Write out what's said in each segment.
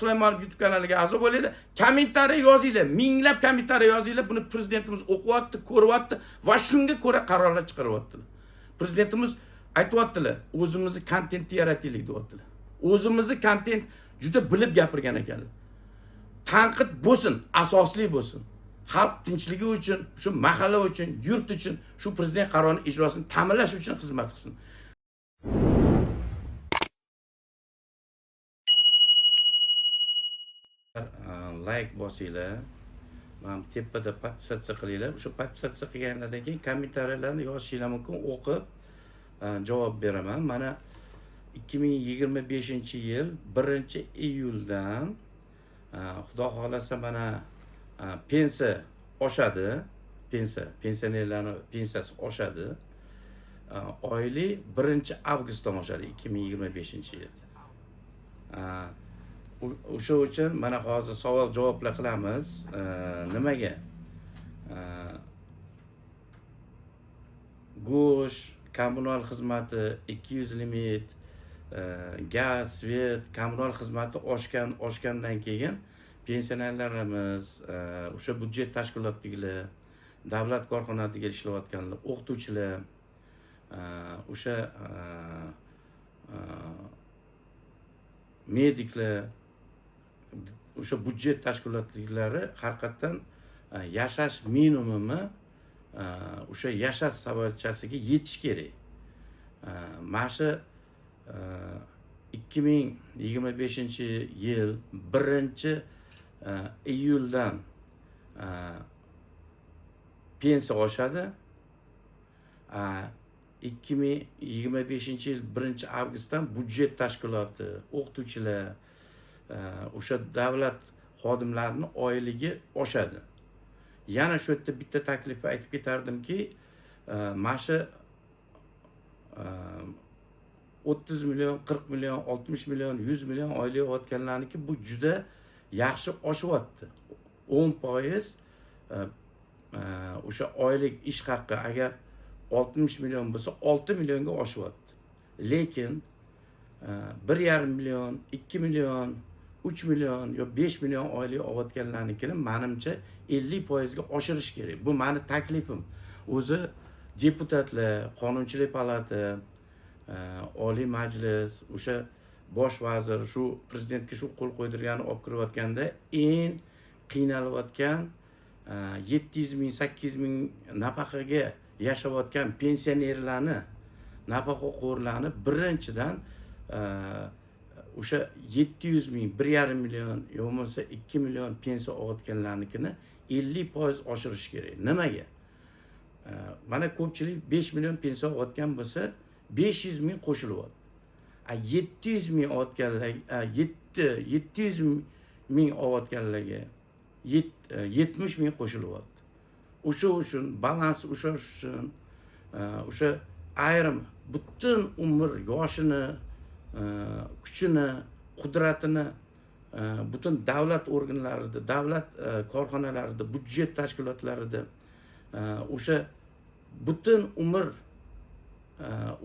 Sulaymonov YouTube kanaliga a'zo bo'linglar, kommentariy yozinglar, minglab kommentariy yozinglar. Buni prezidentimiz o'qiyapti, ko'ryapti va shunga ko'ra qarorlar chiqaryaptilar. Prezidentimiz aytyaptilar, o'zimizni kontentni yarataylik deyaptilar. O'zimizni kontent juda bilib gapirgan ekanlar. Tanqid bo'lsin, asosli bo'lsin. Xalq tinchligi uchun, shu mahalla uchun, yurt uchun, shu prezident qarorini ijrosini ta'minlash uchun xizmat qilsin. Layk bosinglar, mana bu tepada подписаться qilinglar. O'sha подписаться qilganlardan keyin kommentariyalarni yozishinglar mumkin, o'qib javob beraman. Mana 2025 yil 1-iyuldan xudo xohlasa mana pensiya oshadi, pensiya, pensionerlarni pensiyasi oshadi. Oylik 1-avgustdan oshadi 2025 yil. O'sha uchun mana hozir savol javoblar qilamiz. Nimaga go'sht, kommunal xizmati 200 limit, gaz, svet, kommunal xizmati oshgan. Oshgandan keyin pensionerlarimiz, o'sha byudjet tashkilotdagilar, davlat korxonasida ishlayotganlar, o'qituvchilar, o'sha mediklar, o'sha byudjet tashkilotdagilari haqiqatdan yashash minimumi, o'sha yashash savatchasiga yetish kerak. Mana shu 2025 yil 1-iyuldan pensiya oshadi. 2025 yil 1-avgustdan byudjet tashkiloti, o'qituvchilar, o'sha davlat xodimlarini oyligi oshadi. Yana shu yerda bitta taklif aytib ketardimki, mana shu 30 million, 40 million, 60 million, 100 million oylik olayotganlarniki bu juda yaxshi oshyapti, 10%. O'sha oylik ish haqi agar 60 million bo'lsa, 6 millionga oshyapti. Lekin 1,5 million, 2 million, 3 million yo 5 million oylik olayotganlarnikini manimcha 50%ga oshirish kerak. Bu mani taklifim. O'zi deputatlar, qonunchilik palata, Oliy Majlis, o'sha bosh vazir shu prezidentga shu qo'l qo'ydirgani olib kirayotganda eng qiynalayotgan, 700 ming, 800 ming nafaqaga yashayotgan pensionerlarni, nafaqaxo'rlarni birinchidan o'sha 700 ming, 1,5 million yo bo'lmasa 2 million pensiya olayotganlarnikini 50% oshirish kerak. Nimaga? Mana ko'pchilik 5 million pensiya olayotgan bo'lsa, 500 ming qo'shilyapti. A 700 ming olayotganlar, 700 ming olayotganlarga 70 ming qo'shilyapti. O'sha uchun balans ushlash uchun, o'sha ayrim butun umr yoshini, kuchini, qudratini butun davlat organlarida, davlat korxonalarida, byudjet tashkilotlarida o'sha butun umr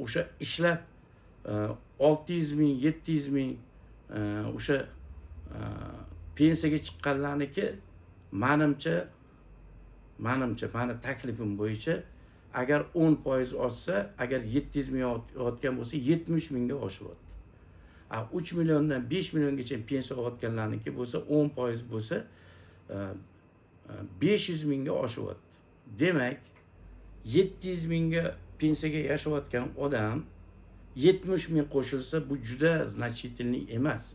o'sha ishlab, 600 ming, 700 ming o'sha pensiyaga chiqqanlarniki, manimcha, mani taklifim bo'yicha agar 10% oshsa, agar 700 ming olayotgan bo'lsa, 70 mingga oshyapti. A 3 milliondan 5 milliongacha pensiya olayotganlarniki bo'lsa, 10% bo'lsa, 500 mingga oshyapti. Demak, 700 mingga pensiyaga yashayotgan odam 70 ming qo'shilsa, bu juda значительный emas.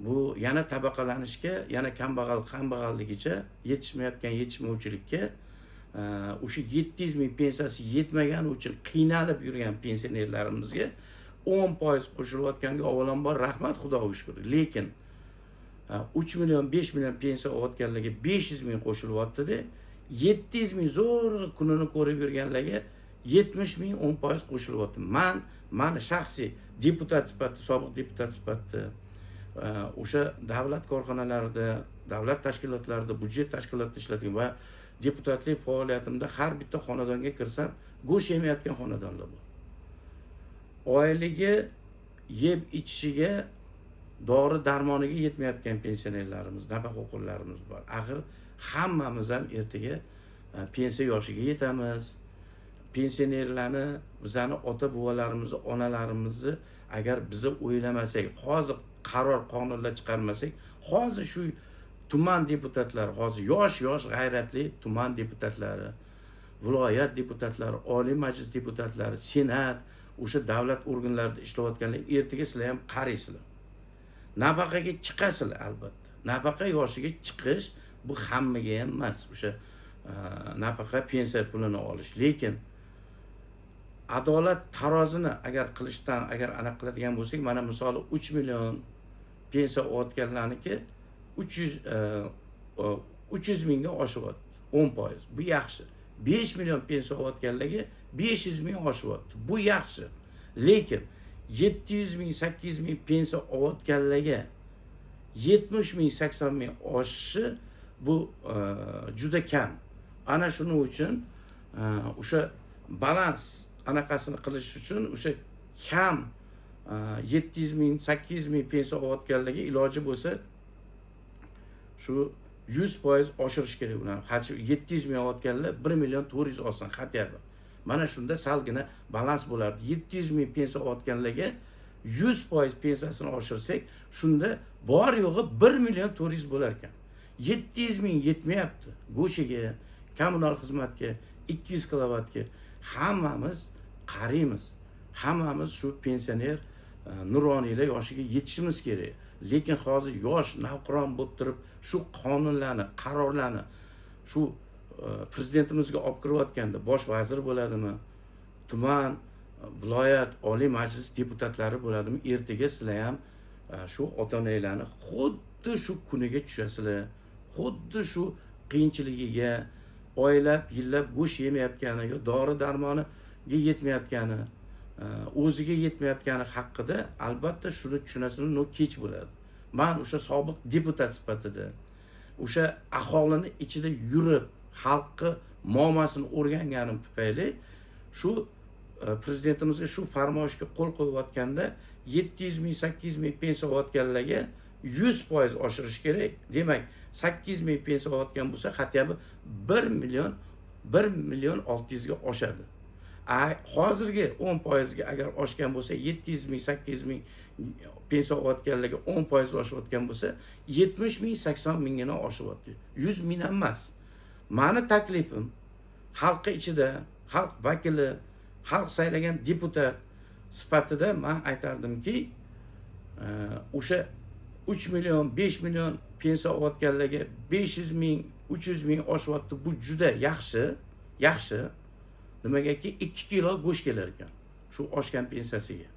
Bu yana tabaqalanishga, yana kambag'al kambag'alligicha, yetishmayotgan yetishmovchilikka, o'sha 700 ming pensiyasi yetmagani uchun qiynalib yurgan pensionerlarimizga 10% qo'shilayotganga avvalambor rahmat, xudoga shukur. Lekin 3 million, 5 million pensiya olayotganlarga 500 ming qo'shilyaptida, 700 ming zo'rg'a kunini ko'rib yurganlarga 70 ming, 10% qo'shilyapti. Mani shaxsiy deputat sifatida, sobiq deputat sifatida, o'sha davlat korxonalarida, davlat tashkilotlarida, byudjet tashkilotida ishlagan va deputatlik faoliyatimda har bitta xonadonga kirsam, go'sht yemayotgan xonadonlar bor. Oyligi yeb ichishiga Dori darmoniga yetmayotgan pensionerlarimiz, nafaqaxo'rlarimiz bor. Axir hammamiz ham ertaga pensiya yoshiga yetamiz. Pensionerlarni, bizani ota bobolarimizni, onalarimizni agar biza o'ylamasak, hozir qaror, qonunlar chiqarmasak, hozir shu tuman deputatlari, hozir yosh yosh g'ayratli tuman deputatlari, viloyat deputatlari, Oliy Majlis deputatlari, senat, o'sha davlat organlarida ishlayotganlar, ertaga sizlar ham qaraysizlar, nafaqaga chiqasizlar. Albatta, nafaqa yoshiga chiqish bu hammaga ham emas, o'sha nafaqa, pensiya pulini olish. Lekin adolat tarozini agar qilishdan, agar anaqa qiladigan bo'lsak, mana misoli 3 million pensiya olayotganlarniki 300 mingga oshyapti 10%, bu yaxshi. 5 million pensiya olayotganlarga 500 ming oshyapti, bu yaxshi. Lekin 700 ming, 800 ming pensiya olayotganlarga 70 ming, 80 ming oshishi bu juda kam. Ana shuning uchun o'sha balans anaqasini qilish uchun o'sha kam 700 ming, 800 ming pensiya olayotganlarga iloji bo'lsa shu 100% oshirish kerak ularni. Shu 700 ming olayotganlar 1 million 400 olsin хотя бы. Mana shunda salgina balans bo'lardi. 700 ming pensiya olayotganlarga 100% pensiyasini oshirsak, shunda bor yo'g'i 1 million 400 bo'lar ekan. 700 ming yetmayapti go'shiga, kommunal xizmatga, 200 kilovatga. Hammamiz qariymiz, hammamiz shu pensioner, nuroniylar yoshiga yetishimiz kerak. Lekin hozir yosh navqiron bo'lib turib, shu qonunlarni, qarorlarni shu prezidentimizga olib kirayotganda, bosh vazir bo'ladimi, tuman, viloyat, Oliy Majlis deputatlari bo'ladimi, ertaga sizlar ham shu ota onanglarni xuddi shu kuniga tushasizlar, xuddi shu qiyinchiligiga, oylab, yillab go'sht yemayotgani yo dori darmoniga yetmayotgani, o'ziga yetmayotgani haqida albatta shuni tushunasizlar, но kech bo'ladi. Man o'sha sobiq deputat sifatida o'sha aholini ichida yurib, xalqni muammosini o'rganganim tufayli shu prezidentimizga shu farmoyishga qo'l qo'yayotganda 700 ming, 800 ming pensiya olayotganlarga 100% oshirish kerak. Demak, 800 ming pensiya olayotgan bo'lsa, хотя бы 1 million, 1 million 600ga oshadi. A hozirgi 10%ga agar oshgan bo'lsa, 700 ming, 800 ming pensiya olayotganlarga 10% oshayotgan bo'lsa, 70 ming, 80 minggina oshyapti, 100 ming ham emas. Mani taklifim, xalqi ichida xalq vakili, xalq saylagan deputat sifatida man aytardimki, o'sha 3 million, 5 million pensiya olayotganlarga 500 ming, 300 ming oshyapti, bu juda yaxshi, yaxshi. Nimagaki, 2 kilo go'sht kelar ekan shu oshgan pensiyasiga.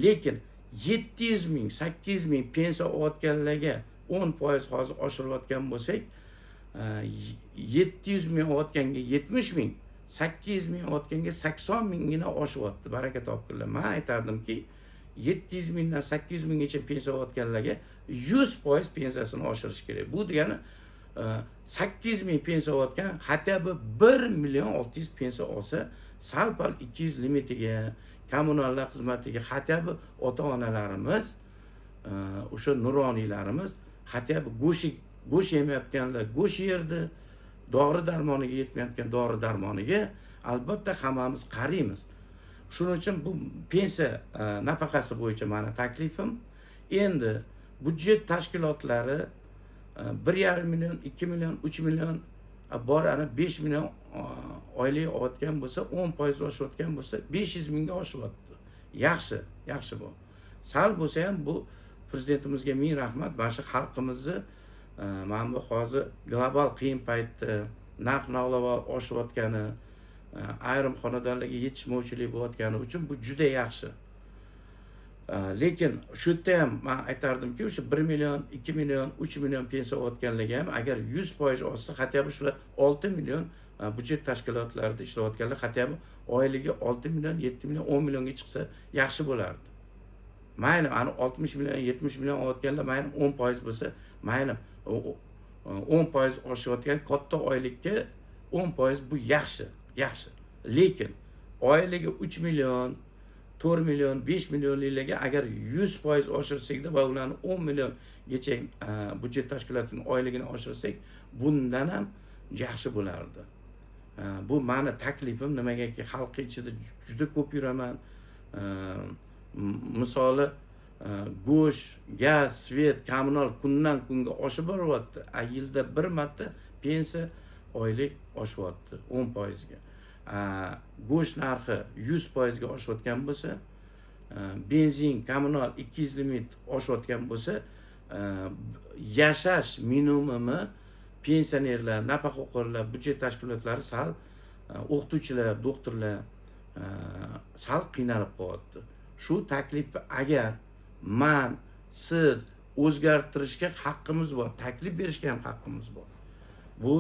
Lekin 700 ming, 800 ming pensiya olayotganlarga 10% hozir oshirayotgan bo'lsak, 700 ming olayotganga 70 ming, 800 ming olayotganga 80 minggina oshyapti, baraka topinglar. Man aytardimki, 700 mingdan 800 minggacha pensiya olayotganlarga 100% pensiyasini oshirish kerak. Bu degani 800 ming pensiya olayotgan хотя бы 1 million 600 pensiya olsa, sal pal 200 limitiga, kommunallar xizmatiga хотя бы ota onalarimiz, o'sha nuroniylarimiz хотя бы go'sht yemayotganlar go'sht yerdi, dori darmoniga yetmayotgan dori darmoniga. Albatta, hammamiz qariymiz. Shuning uchun bu pensiya nafaqasi bo'yicha mani taklifim. Endi byudjet tashkilotlari 1,5 million, 2 million, 3 million bor, ana 5 million oylik olayotgan bo'lsa, 10% oshayotgan bo'lsa, 500 mingga oshyapti. Yaxshi, yaxshi bu. Sal bo'lsa ham bu prezidentimizga ming rahmat. Mana shu xalqimizni mana bu hozir global qiyin paytda narx navolar oshayotgani, ayrim xonadonlarga yetishmovchilik bo'layotgani uchun bu juda yaxshi. Lekin shu yerda ham man aytardimki, o'sha 1 million, 2 million, 3 million pensiya olayotganlarga ham agar 100% oshsa, хотя бы shular 6 million byudjet tashkilotlarida ishlayotganlar хотя бы oyligi 6 million, 7 million, 10 millionga chiqsa, yaxshi bo'lardi. Mayli, ani 60 million, 70 million olayotganlar, mayli, 10% bo'lsa, mayli, 10% oshayotgan katta oylikka 10% bu yaxshi, yaxshi. Lekin oyligi 3 million, 4 million, 5 millionliklarga agar 100% oshirsakda va ularni 10 milliongacha byudjet tashkilotini oyligini oshirsak, bundan ham yaxshi bo'lardi. Bu mani taklifim. Nimagaki, xalq ichida juda ko'p yuraman. Misoli, go'sht, gaz, свет, kommunal kundan kunga oshib boryapti, a yilda bir marta pensiya, oylik oshyapti 10%ga. Go'sht narxi 100%ga oshayotgan bo'lsa, benzin, kommunal 200 limit oshayotgan bo'lsa, yashash minimumi pensionerlar, nafaqaxo'rlar, byudjet tashkilotlari sal, o'qituvchilar, doktorlar sal qiynalib qolyapti. Shu taklifni agar man, siz o'zgartirishga haqqimiz bor, taklif berishga ham haqqimiz bor. Bu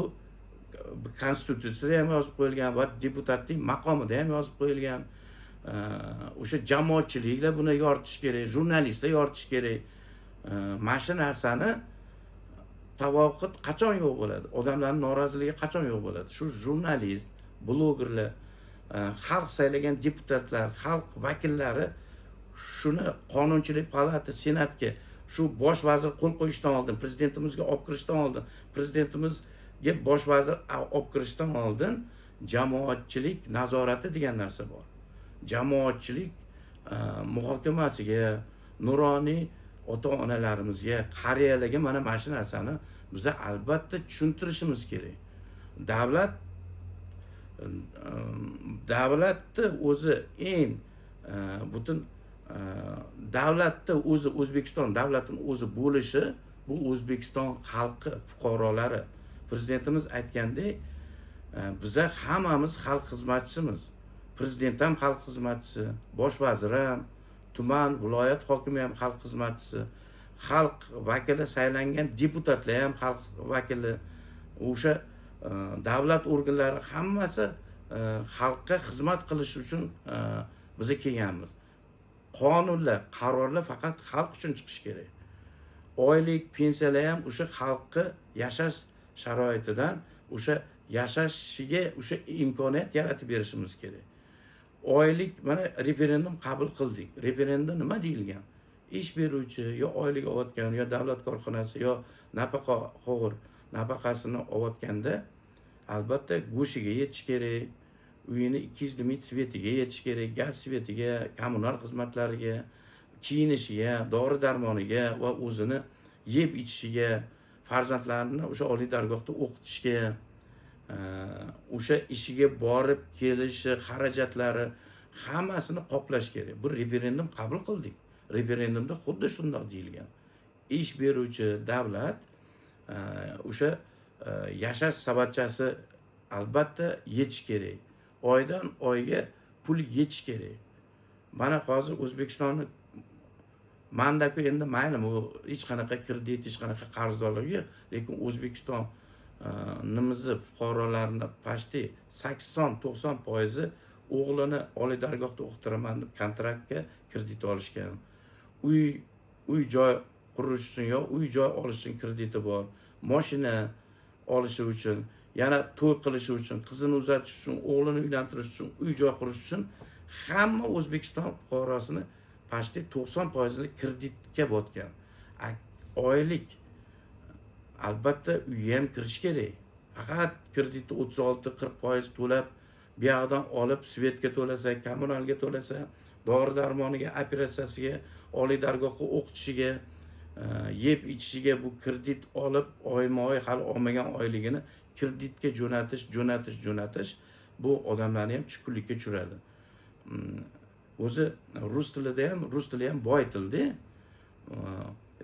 konstitutsiyada ham yozib qo'yilgan va deputatlik maqomida ham yozib qo'yilgan. O'sha jamoatchiliklar buni yoritish kerak, jurnalistlar yoritish kerak. Mana shu narsani tavoqit qachon yo'q bo'ladi, odamlarni noroziligi qachon yo'q bo'ladi? Shu jurnalist, blogerlar, xalq saylagan deputatlar, xalq vakillari shuni qonunchilik palata, senatga shu bosh vazir qo'l qo'yishdan oldin, prezidentimizga olib kirishdan oldin, prezidentimizga bosh vazir olib kirishdan oldin jamoatchilik nazorati degan narsa bor. Jamoatchilik muhokamasiga, nuroniy ota onalarimizga, qariyalarga mana shu narsani biza albatta tushuntirishimiz kerak. Davlatni o'zi eng butun davlatni o'zi, O'zbekiston davlatini o'zi bo'lishi bu O'zbekiston xalqi, fuqarolari. Prezidentimiz aytgandek, biza hammamiz xalq xizmatchisimiz. Prezident ham xalq xizmatchisi, bosh vazir ham, tuman, viloyat hokimi ham xalq xizmatchisi, xalq vakili saylangan deputatlar ham xalq vakili. O'sha davlat organlari hammasi xalqqa xizmat qilish uchun biza kelganmiz. Qonunlar, qarorlar faqat xalq uchun chiqishi kerak. Oylik, pensiyalar ham o'sha xalqni yashash sharoitidan, o'sha yashashiga o'sha imkoniyat yaratib berishimiz kerak. Oylik, mana, referendum qabul qildik. Referendum nima deyilgan? Ish beruvchi yo oylik olayotgan, yo davlat korxonasi, yo nafaqaxo'r nafaqasini olayotganda albatta go'shiga yetish kerak, uyini 200 limit свет iga yetish kerak, gaz, свет iga, kommunal xizmatlariga, kiyinishiga, dori darmoniga va o'zini yeb ichishiga, farzandlarini o'sha oliy dargohda o'qitishga, o'sha ishiga borib kelishi xarajatlari, hammasini qoplash kerak. Bu referendum qabul qildik. Referendumda xuddi shundoq deyilgan: ish beruvchi davlat o'sha yashash savatchasi albatta yetish kerak, oydan oyga pul yetish kerak. Mana hozir O'zbekistonni mandaku endi mayli, bu hech qanaqa kredit, hech qanaqa qarzdorlik yo'q, lekin O'zbekiston nimizni fuqarolarini почти 80-90%i o'g'lini oliy dargohda o'qitiraman deb kontraktga kredit olishgan, uy joy qurish uchun yo uy joy olish uchun krediti bor, moshina olishi uchun, yana to'y qilishi uchun, qizini uzatish uchun, o'g'lini uylantirish uchun, uy joy qurish uchun hamma O'zbekiston fuqarosini почти 90%ini kreditga botgan. Oylik albatta uyga ham kirish kerak. Faqat kreditni 36-40% to'lab, buyog'idan olib свет ga to'lasa, kommunalga to'lasa, dori darmoniga, operatsiyasiga, oliy dargohga o'qitishiga, yeb ichishiga bu kredit olib, oyma oy hali olmagan oyligini kreditga jo'natish, jo'natish, jo'natish, bu odamlarni ham tushkunlikka tushiradi. O'zi rus tilida ham, rus tili ham boy tilda,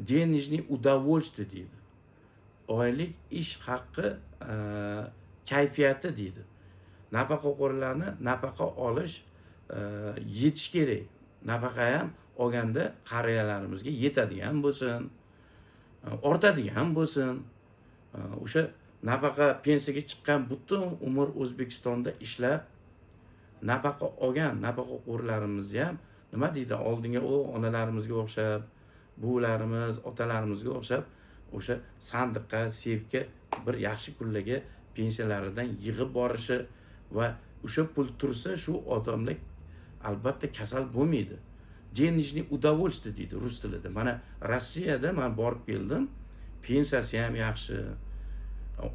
денежный удовольствие deydi, oylik ish haqqi kayfiyati deydi. Nafaqaxo'rlarni nafaqa olish yetish kerak. Nafaqa ham olganda qariyalarimizga yetadigan bo'lsin, ortadigan bo'lsin. O'sha nafaqa, pensiyaga chiqqan, butun umr O'zbekistonda ishlab nafaqa olgan nafaqaxo'rlarimizni ham, nima deydi, oldingi u onalarimizga o'xshab, buvilarimiz, otalarimizga o'xshab o'sha sandiqqa, seyfga bir yaxshi kunlarga pensiyalaridan yig'ib borishi va o'sha pul tursa, shu odamlar. albatta kasal bo'lmaydi. Денежный удовольствие deydi rus tilida. Mana Rossiyada man borib keldim, pensiyasi ham yaxshi,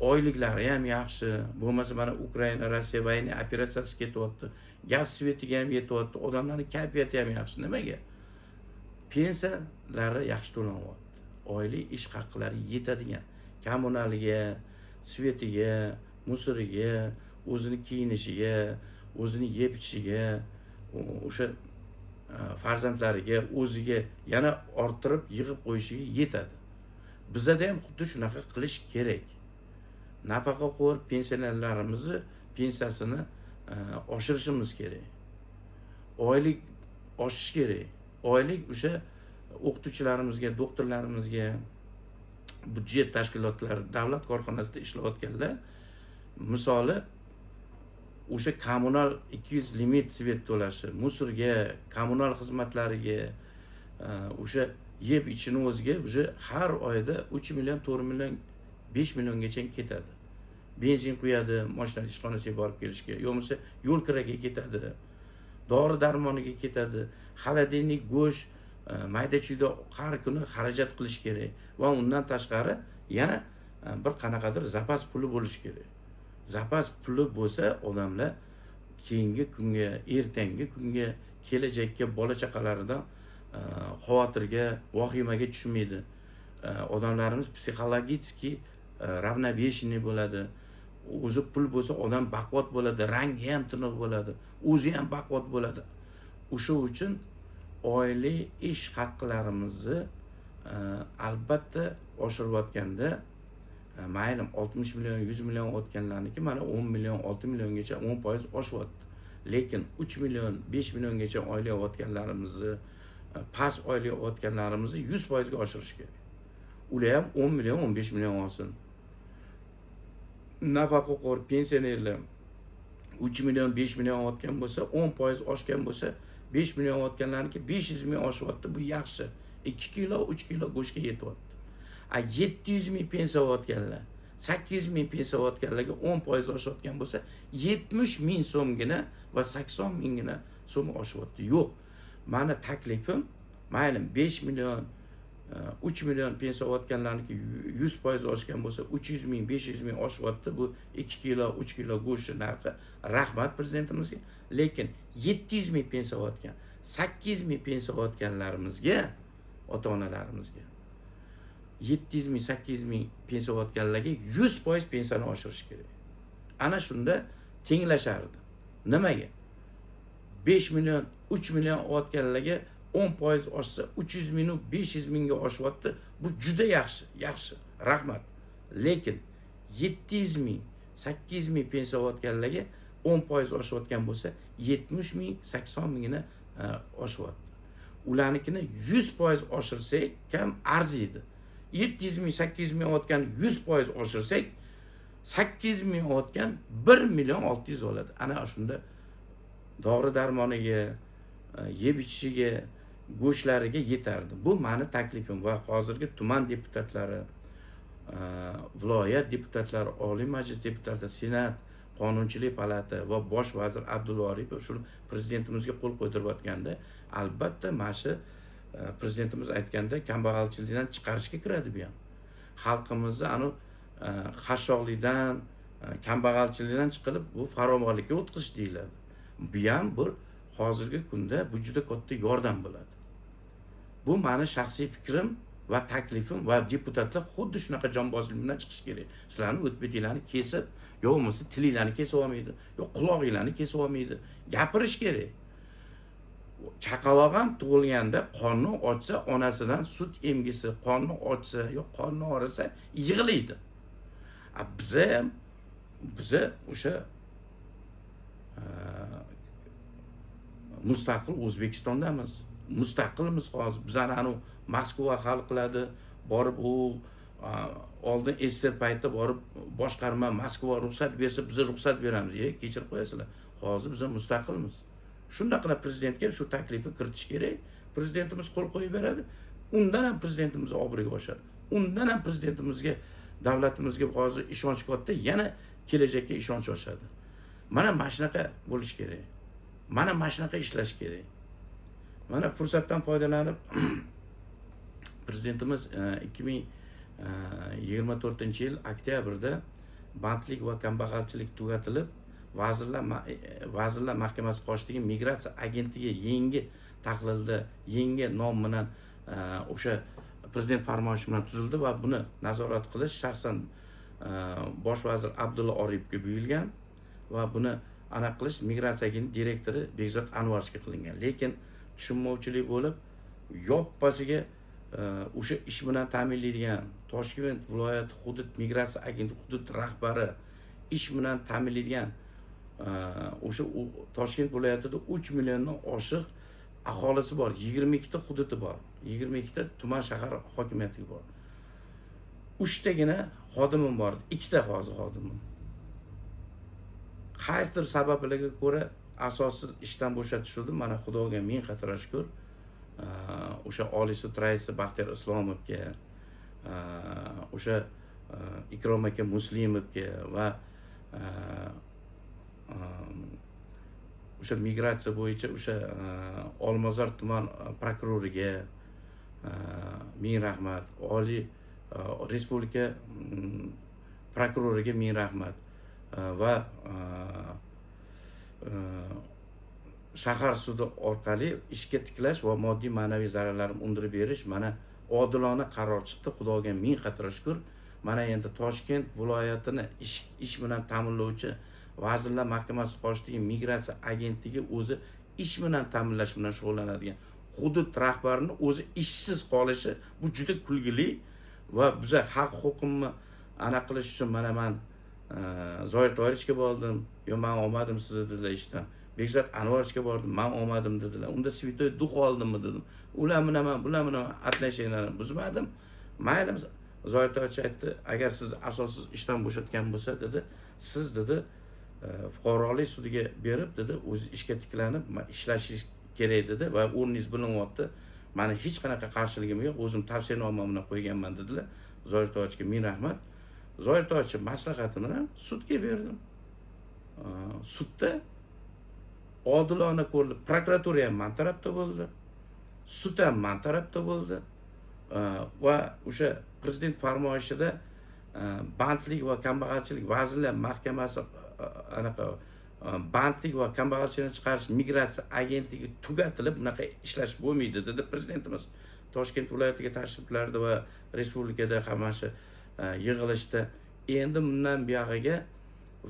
oyliklari ham yaxshi. Bo'lmasa mana Ukraina, Rossiya военный operatsiyasi ketyapti, gaz, свет iga ham yetyapti, odamlarni kayfiyati ham yaxshi. Nimaga? Pensiyalari yaxshi to'lanyapti, oylik ish haqlari yetadigan, kommunaliga, свет iga, мусор iga, o'zini kiyinishiga, o'zini yeb ichishiga, o'sha farzandlariga, o'ziga yana orttirib yig'ib qo'yishiga yetadi. Bizada ham xuddi shunaqa qilish kerak. Nafaqaxo'r pensionerlarimizni pensiyasini oshirishimiz kerak, oylik oshish kerak. Oylik o'sha o'qituvchilarimizga, doktorlarimizga, byudjet tashkilotlari, davlat korxonasida ishlayotganlar, misoli, o'sha kommunal 200 limit свет to'lashi, мусор ga, kommunal xizmatlariga, o'sha yeb ichishini o'ziga уже har oyda 3 million, 4 million, 5 milliongacha ketadi. Benzin quyadi moshinasi ishxonasiga borib kelishga, yo bo'lmasa yo'l kiraga ketadi, dori darmoniga ketadi, холодильник, go'sht, mayda chuyda har kuni xarajat qilish kerak. Va undan tashqari yana bir qanaqadir zapas puli bo'lishi kerak. Zapas puli bo'lsa, odamlar keyingi kunga, ertangi kunga, kelajakka, bola chaqalaridan xavotirga, vahimaga tushmaydi. Odamlarimiz психологически равновешенный bo'ladi. O'zi pul bo'lsa, odam baquvvat bo'ladi, rangi ham tiniq bo'ladi, o'zi ham baquvvat bo'ladi. O'sha uchun oylik ish haqlarimizni albatta oshirayotganda, mayli, 60 million, 100 million o'tganlarniki mana 10 million, 6 milliongacha 10% oshyapti. Lekin 3 million, 5 milliongacha oylik olayotganlarimizni, past oylik olayotganlarimizni 100%ga oshirish kerak. Ular ham 10 million, 15 million olsin. Nafaqaxo'r pensionerlar 3 million, 5 million olayotgan bo'lsa, 10% oshgan bo'lsa, 5 million olayotganlarniki 500 ming oshyapti. Bu yaxshi, 2 kilo, 3 kilo go'shtga yetyapti. A 700 ming pensiya olayotganlar, 800 ming pensiya olayotganlarga 10% oshayotgan bo'lsa, 70 ming so'mgina va 80 minggina so'm oshyapti. Yo'q, mani taklifim, mayli, 5 million, 3 million pensiya olayotganlarniki 100% oshgan bo'lsa, 300 ming, 500 ming oshyapti. Bu 2 kilo, 3 kilo go'shtni narxi, rahmat prezidentimizga. Lekin 700 ming pensiya olayotgan, 800 ming pensiya olayotganlarimizga, ota onalarimizga, 700 ming, 800 ming pensiya olayotganlarga 100% pensiyani oshirish kerak. Ana shunda tenglashardi. Nimaga 5 million, 3 million olayotganlarga 10% oshsa, 300 mingu 500 mingga oshyapti? Bu juda yaxshi, yaxshi, rahmat. Lekin 700 ming, 800 ming pensiya olayotganlarga 10% oshayotgan bo'lsa, 70 ming, 80 mingini oshyapti. Ularnikini 100% oshirsak kam arziydi. 700 ming, 800 ming olayotgan 100% oshirsak, 800 ming olayotgan 1 million 600 oladi. Ana shunda dori darmoniga, yeb ichishiga, go'shtlariga yetardi. Bu mani taklifim. Va hozirgi tuman deputatlari, viloyat deputatlari, Oliy Majlis deputati, Senat, Qonunchilik palata va bosh vazir Abdulla Aripov shuni prezidentimizga qo'l qo'ydirayotganda, albatta mana shu prezidentimiz aytganda kambag'alchilikdan chiqarishga kiradi bu ham. Xalqimizni anavi qashshoqlikdan, kambag'alchilikdan chiqarib, bu farovonlikka o'tkazish deyiladi. Bu ham bir hozirgi kunda bu juda katta yordam bo'ladi. Bu mani shaxsiy fikrim va taklifim. Va deputatlar xuddi shunaqa jonbozlik bilan chiqishi kerak. Sizlarni o't betinglarni kesib, yo bo'lmasa tilinglarni kesib olmaydi, yo qulog'inglarni kesib olmaydi. Gapirish kerak. Chaqaloq ham tug'ilganda qorni ochsa, onasidan sut emgisi, qorni ochsa yo qorni og'risa, yig'laydi. A biza ham, biza o'sha mustaqil O'zbekistondamiz, mustaqilmiz hozir. Bizani anavi Moskva hal qiladi borib. U oldin SSSR payti borib boshqarma, Moskva ruxsat bersa, biza ruxsat beramiz. E, kechirib qo'yasizlar, hozir biza mustaqilmiz. Shundoq prezidentga shu taklifni kiritish kerak. Prezidentimiz qo'l qo'yib beradi. Undan ham prezidentimiz obro'yi oshadi, undan ham prezidentimizga, davlatimizga hozir ishonch katta, yana kelajakka ishonch oshadi. Mana shunaqa bo'lishi kerak. Mana shunaqa ishlash kerak. Mana fursatdan foydalanib, prezidentimiz 2024-yil oktyabrda bandlik va kambag'alchilik tugatilib, Vazirlar Mahkamasi qoshidagi migratsiya agentligi yangi tahlilda, yangi nom bilan, o'sha prezident farmoyishi bilan tuzildi va buni nazorat qilish shaxsan bosh vazir Abdulla Oripovga buyurilgan va buni anaqa qilish migratsiya agentligi direktori Bekzod Anvarovga qilingan. Lekin tushunmovchilik bo'lib, yoppasiga o'sha ish bilan ta'minlaydigan Toshkent viloyati hudud migratsiya agentligi hudud rahbari, ish bilan ta'minlaydigan o'sha Toshkent viloyatida 3 milliondan oshiq aholisi bor, 22 ta hududi bor, 22 ta tuman, shahar hokimiyati bor. Uchtagina xodimim bor edi, ikkita hozir xodimim. Qaysidir sabablarga ko'ra asossiz ishdan bo'shatishuvdi. Mana, Xudoga ming qatara shukur, o'sha Oliy sud raisi Baxtiyor Islomovga, o'sha Ikrom aka Muslimovga va o'sha migratsiya bo'yicha o'sha Olmazor tuman prokuroriga ming rahmat, oliy respublika prokuroriga ming rahmat va shahar sudi orqali ishga tiklash va moddiy ma'naviy zararlarimni undirib berish, mana, odilona qaror chiqdi. Xudoga ming qatara shukur. Mana endi Toshkent viloyatini ish bilan ta'minlovchi Vazirlar Mahkamasi qoshidagi migratsiya agentligi o'zi ish bilan ta'minlash bilan shug'ullanadigan hudud rahbarini o'zi ishsiz qolishi, bu juda kulgili. Va biza haq huquqimni anaqa qilish uchun, mana, man Zoir Toyirichga bordim, "Yo'q, man olmadim sizni", dedilar ishdan. Bekzod Anvarovga bordim, "Man olmadim", dedilar. Unda святой дух oldimmi, dedim. Ular bilan man, bular bilan отношения larni buzmadim. Mayli, Zoir Toyirich aytdi: "Agar siz asossiz ishdan bo'shatgan bo'lsa", dedi, "siz", dedi, "fuqarolik sudiga berib", dedi, "o'zi ishga tiklanib ishlashingiz kerak", dedi, "va o'rningiz bilinyapti, mani hech qanaqa qarshiligim yo'q, o'zim tavsiyanomam bilan qo'yganman", dedilar. Zoir Toyichga ming rahmat. Zoir Toyichni maslahati bilan sudga berdim. Sudda odilona ko'rilib, prokuratura ham man tarafda bo'ldi, sud ham man tarafda bo'ldi va o'sha prezident farmoyishida bandlik va kambag'alchilik Vazirlar Mahkamasi anaqa bandlik va kambag'alchilikni chiqarish migratsiya agentligi tugatilib, bunaqa ishlash bo'lmaydi, dedi prezidentimiz Toshkent viloyatiga tashriflarida va respublikada ham mana shu yig'ilishda. Endi bundan buyog'iga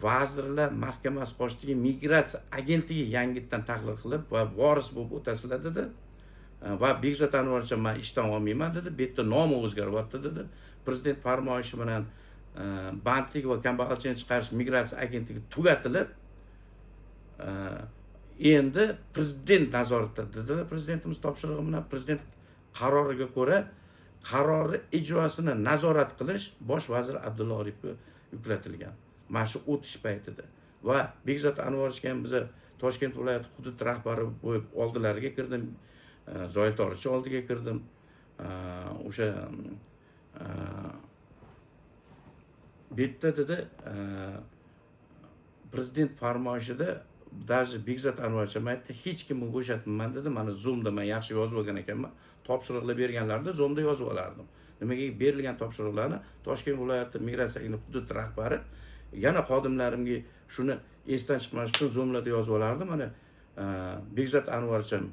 Vazirlar Mahkamasi qoshidagi migratsiya agentligi yangitdan tahlil qilib va voris bo'lib o'tasizlar, dedi. Va Bekzod Anvarovich man ishdan olmayman, dedi, bu yerda nomi o'zgaryapti, dedi. Prezident farmoyishi bilan bandlik va kambag'alchilikni chiqarish migratsiya agentligi tugatilib, endi prezident nazoratida, dedilar. Prezidentimiz topshirig'i bilan, prezident qaroriga ko'ra, qarori ijrosini nazorat qilish bosh vazir Abdulla Oripovga yuklatilgan mana shu o'tish paytida. Va Bekzod Anvarovichga ham biza Toshkent viloyati hudud rahbari bo'lib oldilariga kirdim, Zoir Torich oldiga kirdim. O'sha bu yerda, dedi, prezident farmoyishida даже Bekzod Anvarovich ham aytdi, hech kimni bo'shatmayman, dedi. Mana, Zoomda man yaxshi yozib olgan ekanman, topshiriqlar berganlarida Zoomda yozib olardim. Nimaga berilgan topshiriqlarni Toshkent viloyati migratsiya agentligi hudud rahbari yana xodimlarimga shuni esdan chiqmas uchun Zoomlarda yozib olardim. Mana, Bekzod Anvarovich ham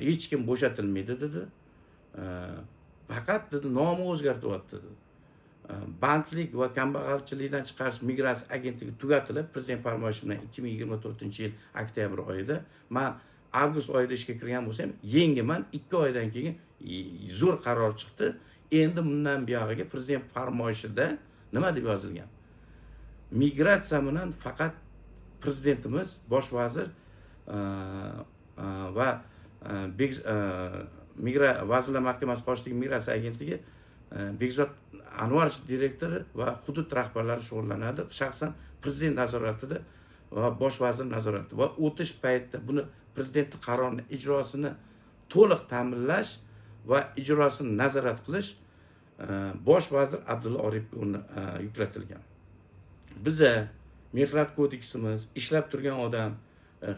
hech kim bo'shatilmaydi, dedi. Faqat, dedi, nomi o'zgartiryapti, dedi. Bandlik va kambag'alchilikdan chiqarish migratsiya agentligi tugatilib, prezident farmoyishi bilan 2024-yil oktyabr oyida, man avgust oyida ishga kirgan bo'lsam, yengiman, 2 oydan keyin zo'r qaror chiqdi. Endi bundan buyog'iga prezident farmoyishida nima deb yozilgan? Migratsiya bilan faqat prezidentimiz, bosh vazir va Vazirlar Mahkamasi qoshidagi migratsiya agentligi Bekzod Anvarovich direktori va hudud rahbarlari shug'ullanadi, shaxsan prezident nazoratida va bosh vazir nazoratida. Va o'tish paytida buni, prezidentni qarorini ijrosini to'liq ta'minlash va ijrosini nazorat qilish bosh vazir Abdulla Oripovga yuklatilgan. Biza mehnat kodeksimiz, ishlab turgan odam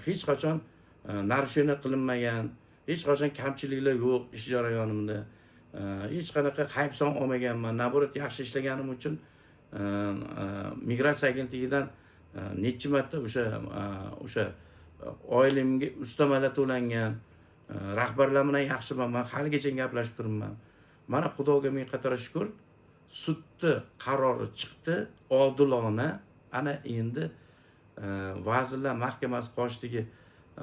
hech qachon Нарушение qilinmagan, hech qachon kamchiliklar yo'q ish jarayonimda. Hech qanaqa hayfsan olmaganman, наоборот, yaxshi ishlaganim uchun migratsiya agentligidan necha marta o'sha oilamga ustamalar to'langan. Rahbarlar bilan yaxshiman, man haligacha gaplashib turibman. Mana, Xudoga ming qatara shukur, sudni qarori chiqdi odilona. Ana endi Vazirlar Mahkamasi qoshidagi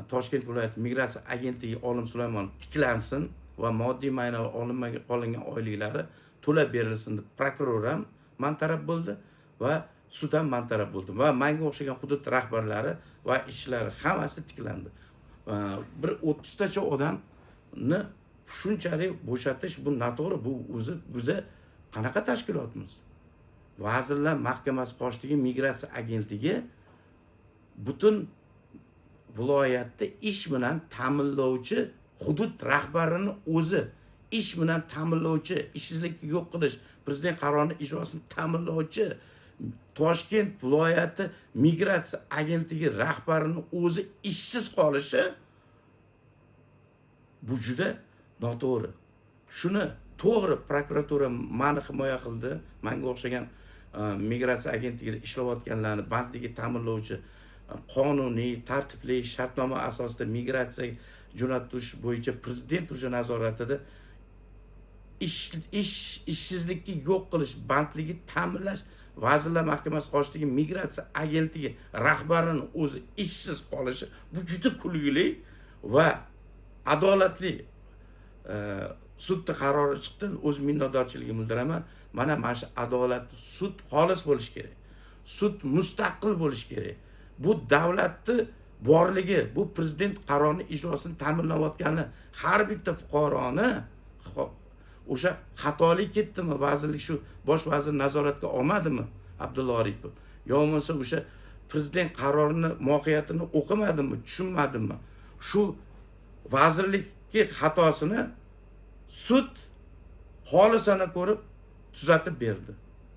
Toshkent viloyati migratsiya agentligi Olim Sulaymonov tiklansin va moddiy ma'naviy olinmagan olingan oyliklari to'lab berilsin deb prokuror ham mantaraf bo'ldi va sud ham mantaraf bo'ldi va manga o'xshagan hudud rahbarlari va ishchilari hammasi tiklandi. Bir 30tacha odamni shunchalik bo'shatish, bu noto'g'ri. Bu o'zi biza qanaqa tashkilotmiz? Vazirlar Mahkamasi qoshidagi migratsiya agentligi butun viloyatda ish bilan ta'minlovchi hudud rahbarini o'zi ish bilan ta'minlovchi, ishsizlikni yo'q qilish prezident qarorini ijrosini ta'minlovchi Toshkent viloyati migratsiya agentligi rahbarini o'zi ishsiz qolishi, bu juda noto'g'ri. Shuni to'g'ri, prokuratura mani himoya qildi, manga o'xshagan migratsiya agentligida ishlayotganlarni bandligi ta'minlovchi, qonuniy, tartibli, shartnoma asosida migratsiya jo'natish bo'yicha prezident уже nazoratida ish ishsizlikni yo'q qilish, bandligi ta'minlash Vazirlar Mahkamasi qoshidagi migratsiya agentligi rahbarini o'zi ishsiz qolishi, bu juda kulgili va adolatli sudni qarori chiqdi. O'z minnatdorchiligimni bildiraman. Mana shu adolatli sud xolis bo'lishi kerak, sud mustaqil bo'lishi kerak. Bu davlatni borligi, bu prezident qarorini ijrosini ta'minlayotgani har bitta fuqaroni o'sha xatolik ketdimi, vazirlik, shu bosh vazir nazoratga olmadimi, Abdulla Aripov, yo bo'lmasa o'sha prezident qarorini mohiyatini o'qimadimi, tushunmadimi, shu vazirlikka xatosini sud xolisona ko'rib tuzatib berdi.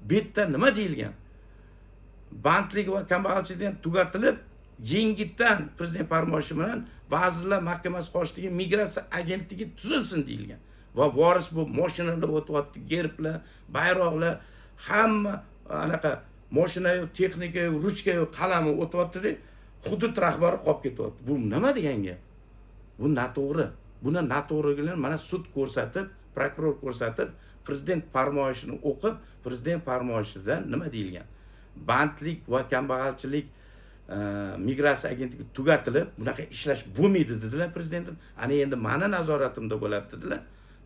Bu yerda nima deyilgan? Bandlik va kambag'alchilik tugatilib, yengitdan prezident farmoyishi bilan Vazirlar Mahkamasi qoshidagi migratsiya agentligi tuzilsin deyilgan. Va voris bu moshinalar o'tyapti, gerblar, bayroqlar, hamma anaqa moshinayu, texnikayu, ruchkayu, qalami o'tyaptida, hudud rahbari qolib ketyapti. Bu nima degan gap? Bu noto'g'ri. Buni noto'g'riligini mana sud ko'rsatib, prokuror ko'rsatib, prezident farmoyishini o'qib, prezident farmoyishida nima deyilgan? Bandlik va kambag'alchilik, migratsiya agentligi tugatilib, bunaqa ishlash bo'lmaydi dedilar prezidentim. Ana endi mani nazoratimda bo'ladi dedilar.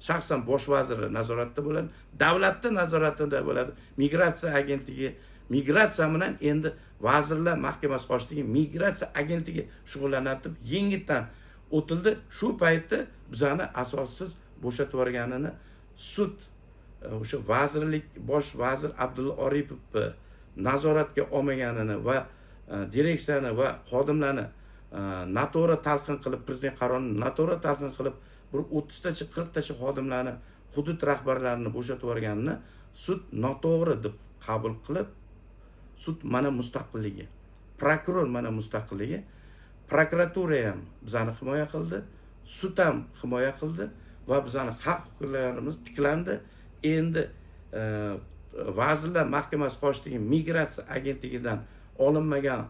Shaxsan bosh vazir nazoratida bo'ladi, davlatni nazoratida bo'ladi migratsiya agentligi. Migratsiya bilan endi Vazirlar Mahkamasi qoshidagi migratsiya agentligi shug'ullanadi deb yengitdan o'tildi. Shu paytda bizani asossiz bo'shatib yuborganini sud o'sha vazirlik, bosh vazir Abdulla Oripovni nazoratga olmaganini va direksiyani va xodimlarni noto'g'ri talqin qilib, prezident qarorini noto'g'ri talqin qilib, bir 30tacha, 40tacha xodimlarni, hudud rahbarlarini bo'shatib yuborganini sud noto'g'ri deb qabul qilib, sud mana mustaqilligi, prokuror mana mustaqilligi, prokuratura ham bizani himoya qildi, sud ham himoya qildi va bizani haq huquqlarimiz tiklandi. Endi Vazirlar Mahkamasi qoshidagi migratsiya agentligidan olinmagan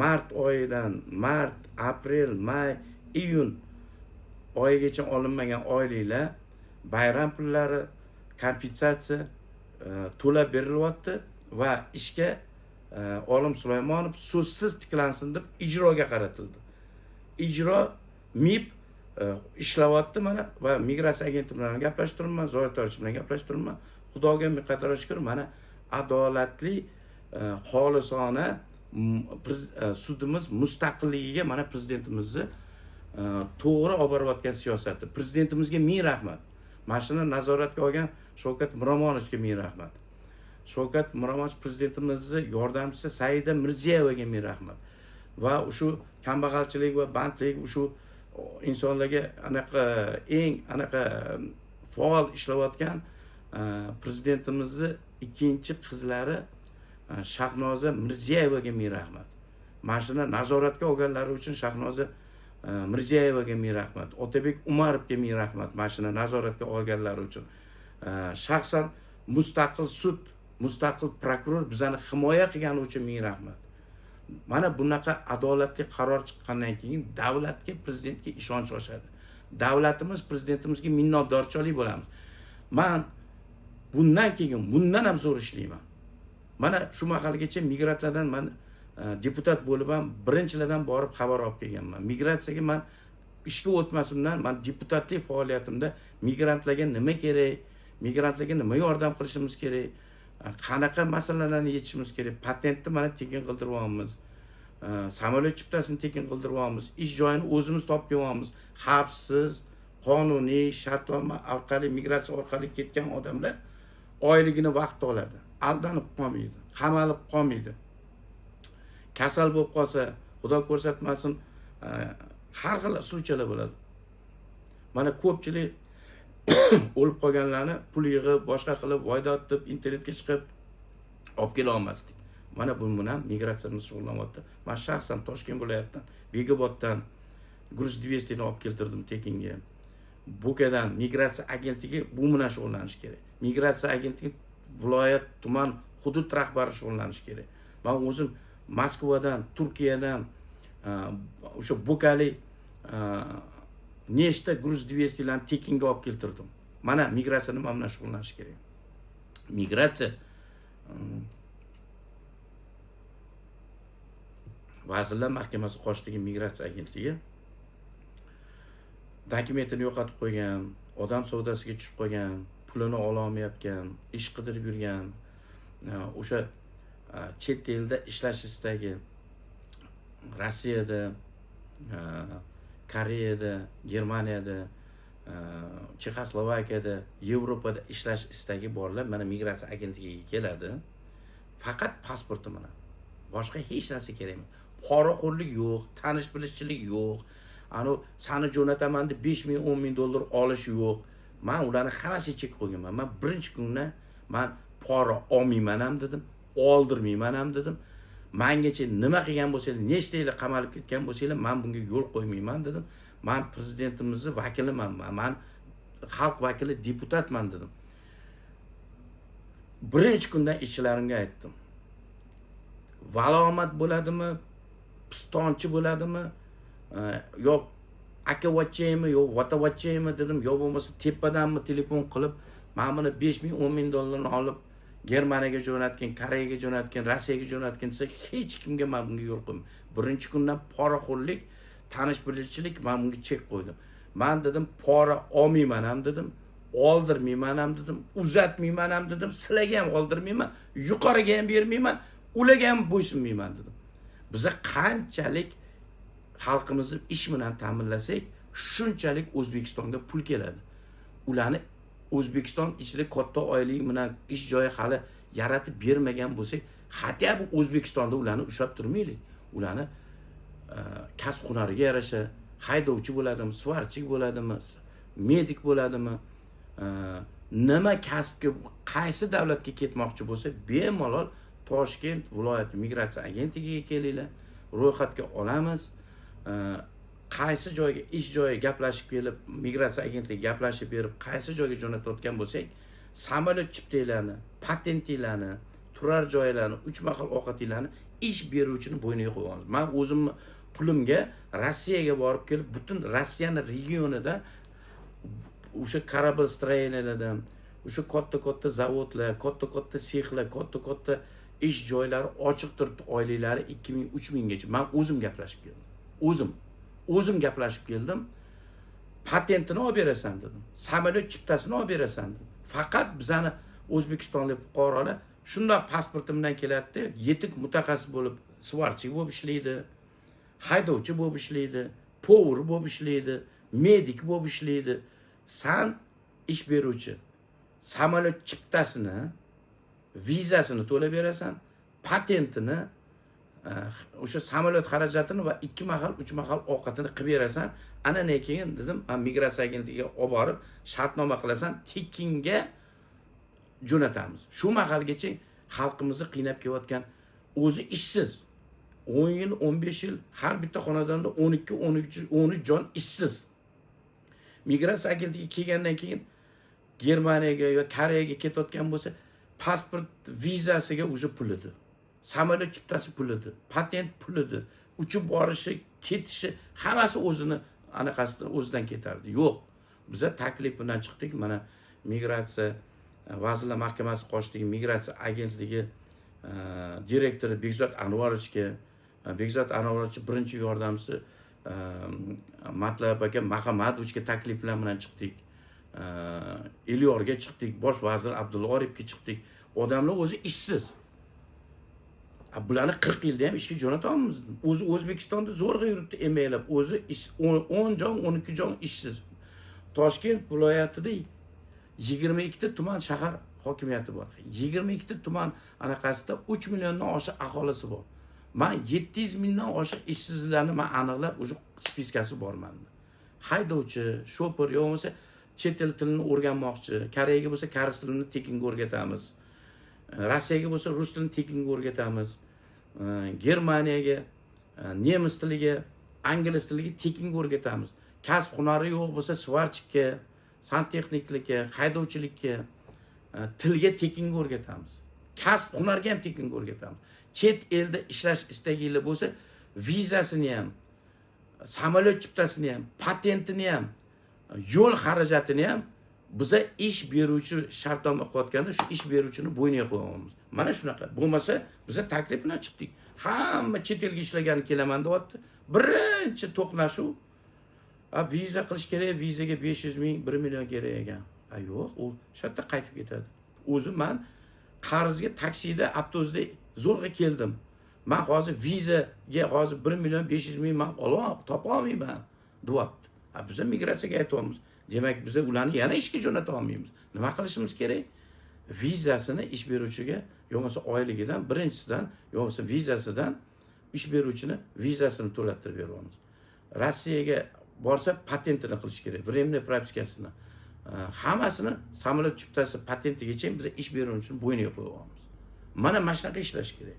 mart oyidan, mart, aprel, may, iyun oyigacha olinmagan oyliklar, bayram pullari, kompensatsiya to'lab berilyapti va ishga Olim Sulaymonov so'zsiz tiklansin deb ijroga qaratildi. Ijro MIB ishlayapti mana va migratsiya agenti bilan gaplashib turibman, Zoir Toshich bilan gaplashib turibman. Xudoga ming qatara shukur, mana adolatli, xolisona sudimiz mustaqilligiga mana prezidentimizni to'g'ri olib borayotgan siyosati. Prezidentimizga ming rahmat. Mana shuni nazoratga olgan Shavkat Miromonovichga ming rahmat. Shavkat Miromonovich prezidentimizni yordamchisi Saida Mirziyoyevaga ming rahmat. Va shu kambag'alchilik va bandlik, shu insonlarga anaqa eng anaqa faol ishlayotgan prezidentimizni ikkinchi qizlari Shahnoza Mirziyoyevaga ming rahmat. Mana shuni nazoratga olganlari uchun Shahnoza Mirziyoyevaga ming rahmat, Otabek Umarovga ming rahmat, mana shuni nazoratga olganlari uchun. Shaxsan mustaqil sud, mustaqil prokuror bizani himoya qilgani uchun ming rahmat. Mana bunaqa adolatli qaror chiqqandan keyin davlatga, prezidentga ishonch oshadi. Davlatimiz, prezidentimizga minnatdorchilik bo'lamiz. Man bundan keyin bundan ham zo'r ishlayman. Mana shu mahalgacha migrantlardan man deputat bo'lib ham birinchilardan borib xabar olib kelganman. Migratsiyaga man ishga o'tmasimdan, man deputatlik faoliyatimda migrantlarga nima kerak, migrantlarga nima yordam qilishimiz kerak, qanaqa masalalarni yechishimiz kerak, patentni mana tekin qildiryapmiz, samolyot chiptasini tekin qildiryapmiz, ish joyini o'zimiz topib kelyapmiz. Xavfsiz, qonuniy shartnoma orqali, migratsiya orqali ketgan odamlar oyligini vaqtida oladi, aldanib qolmaydi, qamalib qolmaydi. Kasal bo'lib qolsa, xudo ko'rsatmasin, har xil случай lar bo'ladi. Mana ko'pchilik o'lib qolganlarni pul yig'ib, boshqa qilib, voydod deb internetga chiqib olib kela olmasdik. Mana bu bilan migratsiya bilan shug'ullanyapti. Man shaxsan Toshkent viloyatidan, Begoboddan груз 200 ni olib keltirdim tekinga. Bo'kadan. Migratsiya agentligi bu bilan shug'ullanishi kerak. Migratsiya agentligi viloyat, tuman, hudud rahbari shug'ullanishi kerak. Man o'zim Moskvadan, Turkiyadan, o'sha bo'kalik nechta груз 200 larni tekinga olib keltirdim. Mana migratsiya nima bilan shug'ullanishi kerak. Migratsiya Vazirlar Mahkamasi qoshidagi migratsiya agentligi dokumentini yo'qotib qo'ygan, odam savdosiga tushib qolgan, pulini ololmayotgan, ish qidirib yurgan, o'sha chet elda ishlash istagi, Rossiyada, Koreyada, Germaniyada, Chexoslovakiyada, Yevropada ishlash istagi borlar mana migratsiya agentligiga keladi. Faqat pasporti bilan. Boshqa hech narsa kerak emas. Poraxo'rlik yo'q, tanish bilishchilik yo'q. Anu sani jo'nataman deb 5 ming, 10 ming dollar olish yo'q. Man ularni hammasiga chek qo'yganman. Man birinchi kundan man pora olmayman ham dedim, oldirmayman ham dedim. Mangacha nima qilgan bo'lsanglar, nechta yil qamalib ketgan bo'lsanglar, man bunga yo'l qo'ymayman dedim. Man prezidentimizni vakiliman, man xalq vakili deputatman dedim. Birinchi kundan ishchilarimga aytdim. Valomat bo'ladimi, pistonchi bo'ladimi, yo akavachaymi, yo vatavachaymi dedim, yo bo'lmasa tepadanmi telefon qilib, mana buni 5 ming, 10 ming dollarni olib Germaniyaga jo'natgin, Koreyaga jo'natgin, Rossiyaga jo'natgin desa, hech kimga man bunga yo'l qo'ymayman. Birinchi kundan poraxo'rlik, tanish bilishchilik, man bunga chek qo'ydim. Man dedim, pora olmayman ham dedim, oldirmayman ham dedim, uzatmayman ham dedim, sizlarga ham oldirmayman, yuqoriga ham bermayman, ularga ham bo'ysunmayman dedim. Biza qanchalik xalqimizni ish bilan ta'minlasak, shunchalik O'zbekistonga pul keladi. Ularni O'zbekiston ichida katta oylik bilan ish joyi hali yaratib bermagan bo'lsak, хотя бы O'zbekistonda ularni ushlab turmaylik. Ularni kasb hunariga yarasha haydovchi bo'ladimi, сварщик bo'ladimi, medik bo'ladimi, nima kasbga, qaysi davlatga ketmoqchi bo'lsa, bemalol Toshkent viloyati migratsiya agentligiga kelinglar, ro'yxatga olamiz. Qaysi joyga ish joyi gaplashib kelib, migratsiya agentligi gaplashib berib, qaysi joyga jo'natayotgan bo'lsak, samolyot chiptanglarni, patentinglarni, turar joylarni, uch mahal ovqatinglarni ish beruvchini bo'yniga qo'yamiz. Man o'zimni pulimga Rossiyaga borib kelib, butun Rossiyani regionida o'sha кораблестроения lardan, o'sha katta katta zavodlar, katta katta sexlar, katta katta ish joylari ochiq turibdi, oyliklari 2000, 3000 gacha. Man o'zim gaplashib keldim, o'zim gaplashib keldim. Patentini olib berasan dedim, samolyot chiptasini olib berasan dedim. Faqat bizani o'zbekistonlik fuqarolar shundoq pasporti bilan keladida, yetuk mutaxassis bo'lib, сварщик bo'lib ishlaydi, haydovchi bo'lib ishlaydi, повар bo'lib ishlaydi, medik bo'lib ishlaydi. San ish beruvchi samolyot chiptasini, vizasini to'lab berasan, patentini, o'sha samolyot xarajatini va ikki mahal, uch mahal ovqatini qilib berasan. Ana keyin dedim, man migratsiya agentligiga olib borib shartnoma qilasan, tekinga jo'natamiz. Shu mahalgacha xalqimizni qiynab kelayotgan, o'zi ishsiz. 10 yil, 15 yil har bitta xonadonda 12, 13, 13 jon ishsiz. Migratsiya agentligi kelgandan keyin Germaniyaga yo Koreyaga ketayotgan bo'lsa, pasport, vizasiga уже pul edi, samolyot chiptasi pul edi, patent pul edi, uchib borishi, ketishi, hammasi o'zini anaqasidan, o'zidan ketardi. Yo'q, biza taklif bilan chiqdik. Mana, migratsiya Vazirlar Mahkamasi qoshidagi migratsiya agentligi direktori Bekzod Anvarovichga, Bekzod Anvarovich birinchi yordamchisi Matlab aka Mahamadovichga takliflar bilan chiqdik. Elyorga chiqdik, bosh vazir Abdulla Orifga chiqdik. Odamlar o'zi ishsiz. A, bularni 40 yilda ham ishga jo'nata olmaymiz. O'zi O'zbekistonda zo'rg'a yuribdi emaklab, o'zi 10 jon, 12 jon ishsiz. Toshkent viloyatida 22 ta tuman, shahar hokimiyati bor. 22 ta tuman anaqasida 3 milliondan oshiq aholisi bor. Man 700 mingdan oshiq ishsizlarni man aniqlab, уже списка si bor manda. Haydovchi, shopir, yo bo'lmasa chet el tilini o'rganmoqchi, Koreyaga bo'lsa, koreys tilini tekinga o'rgatamiz, Rossiyaga bo'lsa, rus tilini tekinga o'rgatamiz, Germaniyaga, nemis tiliga, ingliz tiliga tekinga o'rgatamiz. Kasb hunari yo'q bo'lsa, сварщик ka, santexniklikka, haydovchilikka, tilga tekinga o'rgatamiz, kasb hunarga ham tekinga o'rgatamiz. Chet elda ishlash istaginglar bo'lsa, vizasini ham, samolyot chiptasini ham, patentini ham, yo'l xarajatini ham biza ish beruvchi shartnoma qilayotganda shu ish beruvchini bo'yniga qo'yamiz. Mana shunaqa. Bo'lmasa, biza taklif bilan chiqdik. Hamma chet elga ishlagani kelaman deyapti. Birinchi to'qnashuv: a, viza qilish kerak, vizaga 500 ming, 1 million kerak ekan. A, yo'q, u shu yerda qaytib ketadi. O'zi man qarzga taksida, avtobusda zo'rg'a keldim. Man hozir vizaga hozir 1 million 500 ming man topa olmayman, deyapti. A, biza migratsiyaga aytyapmiz. Demak, biza ularni yana ishga jo'nata olmaymiz. Nima qilishimiz kerak? Vizasini ish beruvchiga yo bo'lmasa oyligidan birinchisidan, yo bo'lmasa vizasidan ish beruvchini vizasini to'lattirib beryapmiz. Rossiyaga borsa, patentini qilish kerak, временный прописка sini, hammasini, samolyot chiptasi, patentigacha biz ish beruvchini bo'yniga qo'yyapmiz. Mana shunaqa ishlash kerak.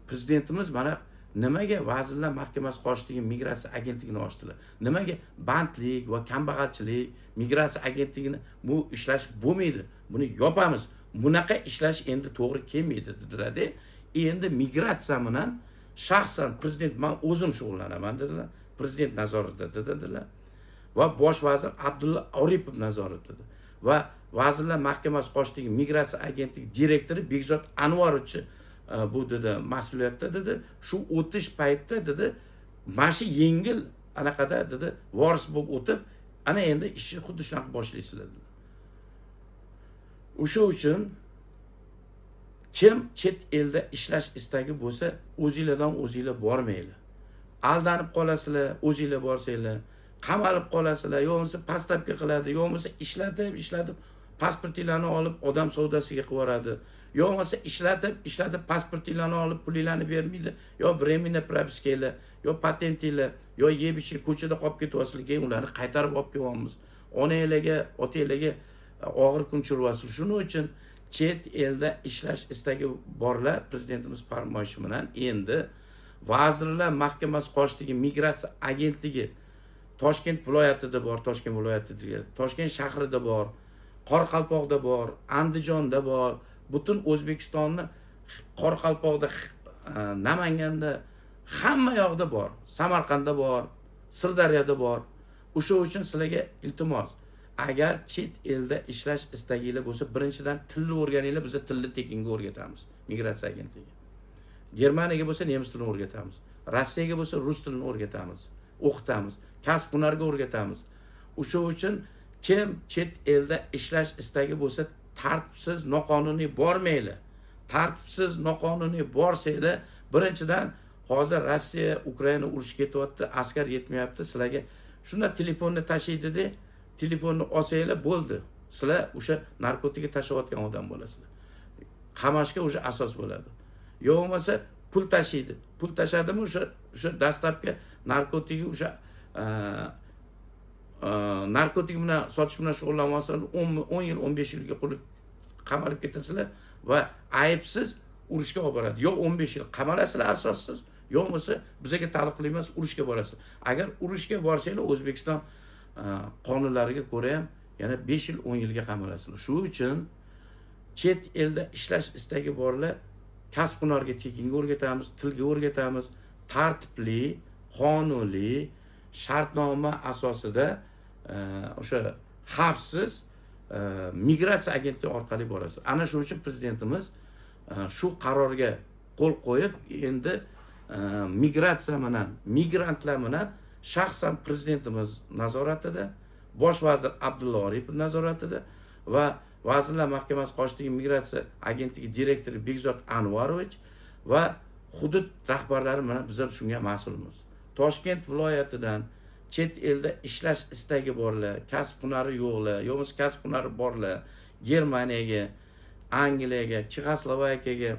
Prezidentimiz mana nimaga Vazirlar Mahkamasi qoshidagi migratsiya agentligini ochdilar? Nimaga bandlik va kambag'alchilik migratsiya agentligini, bu ishlash bo'lmaydi, buni yopamiz, bunaqa ishlash endi to'g'ri kelmaydi, dedilarda, endi migratsiya bilan shaxsan prezident, man o'zim shug'ullanaman, dedilar. Prezident nazoratida, dedilar, va bosh vazir Abdulla Oripov nazoratida va Vazirlar Mahkamasi qoshidagi migratsiya agentligi direktori Bekzod Anvarovich bu, dedi, mas'uliyatda, dedi. Shu o'tish paytida, dedi, mana shu yengil anaqada, dedi, voris bo'lib o'tib, ana endi ishni xuddi shunaqa boshlaysizlar, dedi. O'sha uchun kim chet elda ishlash istagi bo'lsa, o'zinglardan o'zinglar bormanglar, aldanib qolasizlar. O'zinglar borsanglar, qamalib qolasizlar, yo bo'lmasa подставка qiladi, yo bo'lmasa ishlatib ishlatib pasportinglarni olib, odam savdosiga qilib yuboradi, yo bo'lmasa ishlatib ishlatib pasportinglarni olib, pulinglarni bermaydi, yo временный прописка nglar, yo patentinglar, yo yeb ichib ko'chada qolib ketyapsizlar. Keyin ularni qaytarib olib kelyapmiz. Onanglarga, otanglarga og'ir kun tushiryapsiz. Shuning uchun chet elda ishlash istagi borlar, prezidentimiz farmoyishi bilan endi Vazirlar Mahkamasi qoshidagi migratsiya agentligi Toshkent viloyatida bor, Toshkent viloyatida, Toshkent shahrida bor, Qoraqalpoqda bor, Andijonda bor, butun O'zbekistonni Qoraqalpoqda, Namanganda, hamma yoqda bor, Samarqandda bor, Sirdaryoda bor. O'sha uchun sizlarga iltimos, agar chet elda ishlash istaginglar bo'lsa, birinchidan tilni o'rganinglar. Biza tilni tekinga o'rgatamiz migratsiya agentligi. Germaniyaga bo'lsa, nemis tilini o'rgatamiz, Rossiyaga bo'lsa, rus tilini o'rgatamiz, o'qitamiz, kasb hunarga o'rgatamiz. O'sha uchun kim chet elda ishlash istagi bo'lsa, tartibsiz, noqonuniy bormanglar. Tartibsiz, noqonuniy borsanglar, birinchidan, hozir Rossiya, Ukraina urushi ketyapti, askar yetmayapti. Sizlarga shunda telefonni tashlaydida, telefonni olsanglar bo'ldi, sizlar o'sha narkotikka tashlayotgan odam bo'lasizlar, qamashga o'sha asos bo'ladi. Yo bo'lmasa pul tashiydi. Pul tashladimi, o'sha dastlabki narkotigi, o'sha narkotik bilan sotish bilan shug'ullanmasdan 10 yil, 15 yilga qulib qamalib ketasizlar va aybsiz urushga olib boradi. Yo 15 yil qamalasizlar asossiz. Yo'q bo'lsa, bizga taalluqli emas, urushga borasiz. Agar urushga borsanglar, O'zbekiston qonunlariga ko'ra ham yana 5 yil, 10 yilga qamalasizlar. Shu uchun chet elda ishlash istagi borlar kasb hunarga tekinga o'rgatamiz, tilga o'rgatamiz, tartibli, qonuniy, shartnoma asosida o'sha xavfsiz migratsiya agentligi orqali borasiz. Ana shuning uchun prezidentimiz shu qarorga qo'l qo'yib, endi migratsiya bilan, migrantlar bilan shaxsan prezidentimiz nazoratida, bosh vazir Abdulla Aripov nazoratida va Vazirlar Mahkamasi qoshidagi migratsiya agentligi direktori Bekzod Anvarovich va hudud rahbarlari bilan biz ham shunga mas'ulmiz. Toshkent viloyatidan chet elda ishlash istagi borlar, kasb hunari yo'qlar, yo bo'lmasa kasb hunari borlar, Germaniyaga, Angliyaga, Chexoslovakiyaga,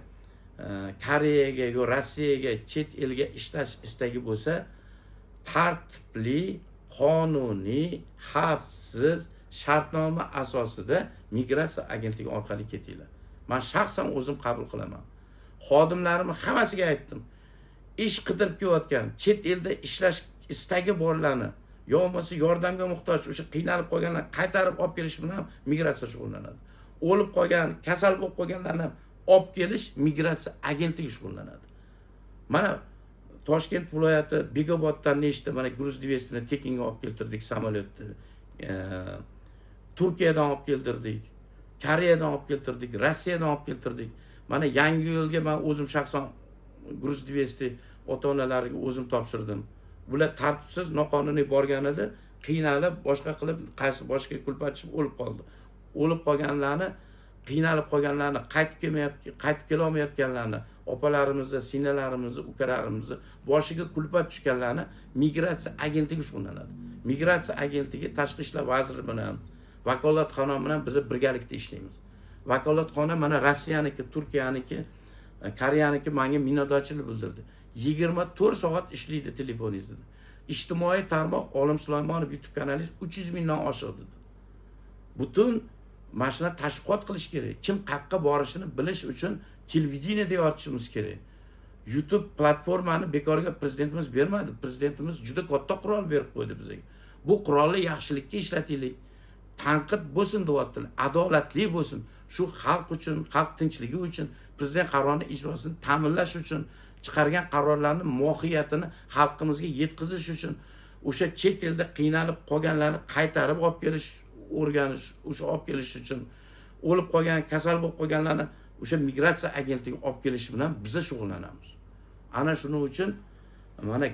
Koreyaga yo Rossiyaga, chet elga ishlash istagi bo'lsa, tartibli, qonuniy, xavfsiz, shartnoma asosida migratsiya agentligi orqali ketinglar. Man shaxsan o'zim qabul qilaman. Xodimlarimni hammasiga aytdim, ish qidirib kelayotgan, chet elda ishlash istagi borlarni yo bo'lmasa yordamga muhtoj o'sha qiynalib qolganlarni qaytarib olib kelish bilan migratsiya shug'ullanadi. O'lib qolgan, kasal bo'lib qolganlarni olib kelish migratsiya agentligi shug'ullanadi. Mana Toshkent viloyati Bekoboddan nechta mana груз 200 ni tekinga olib keltirdik samolyotda. Turkiyadan olib keltirdik, Koreyadan olib keltirdik, Rossiyadan olib keltirdik. Mana Yangi yo'lga man o'zim shaxsan груз 200 ota onalariga o'zim topshirdim. Bular tartibsiz, noqonuniy borganida qiynalib, boshqa qilib, qaysi boshiga kulpat tushib o'lib qoldi. O'lib qolganlarni, qiynalib qolganlarni, qaytib kelmayapti, qaytib kelolmayotganlarni, opalarimizni, singillarimizni, ukalarimizni boshiga kulpat tushganlarni migratsiya agentligi shug'ullanadi. Migratsiya agentligi Tashqi ishlar vaziri bilan, vakolatxona bilan biz birgalikda ishlaymiz. Vakolatxona mana Rossiyaniki, Turkiyaniki, Koreyaniki manga minnatdorchilik bildirdi. 24 soat ishlaydi telefoningiz, dedi. Ijtimoiy tarmoq Olim Sulaymonov YouTube kanalingiz 300 mingdan oshiq, dedi. Butun mana shunaqa tashviqot qilish kerak. Kim qayerqa borishini bilish uchun televideniyada yoritishimiz kerak. YouTube platformani bekorga prezidentimiz bermadi. Prezidentimiz juda katta qurol berib qo'ydi bizga. Bu qurolni yaxshilikka ishlataylik. Tanqid bo'lsin deyaptilar, adolatli bo'lsin. Shu xalq uchun, xalq tinchligi uchun, prezident qarorini ijrosini ta'minlash uchun, chiqargan qarorlarni mohiyatini xalqimizga yetkazish uchun, o'sha chet elda qiynalib qolganlarni qaytarib olib kelish, o'rganish, o'sha olib kelish uchun, o'lib qolgan, kasal bo'lib qolganlarni o'sha migratsiya agentligi olib kelishi bilan biza shug'ullanamiz. Ana shuning uchun mana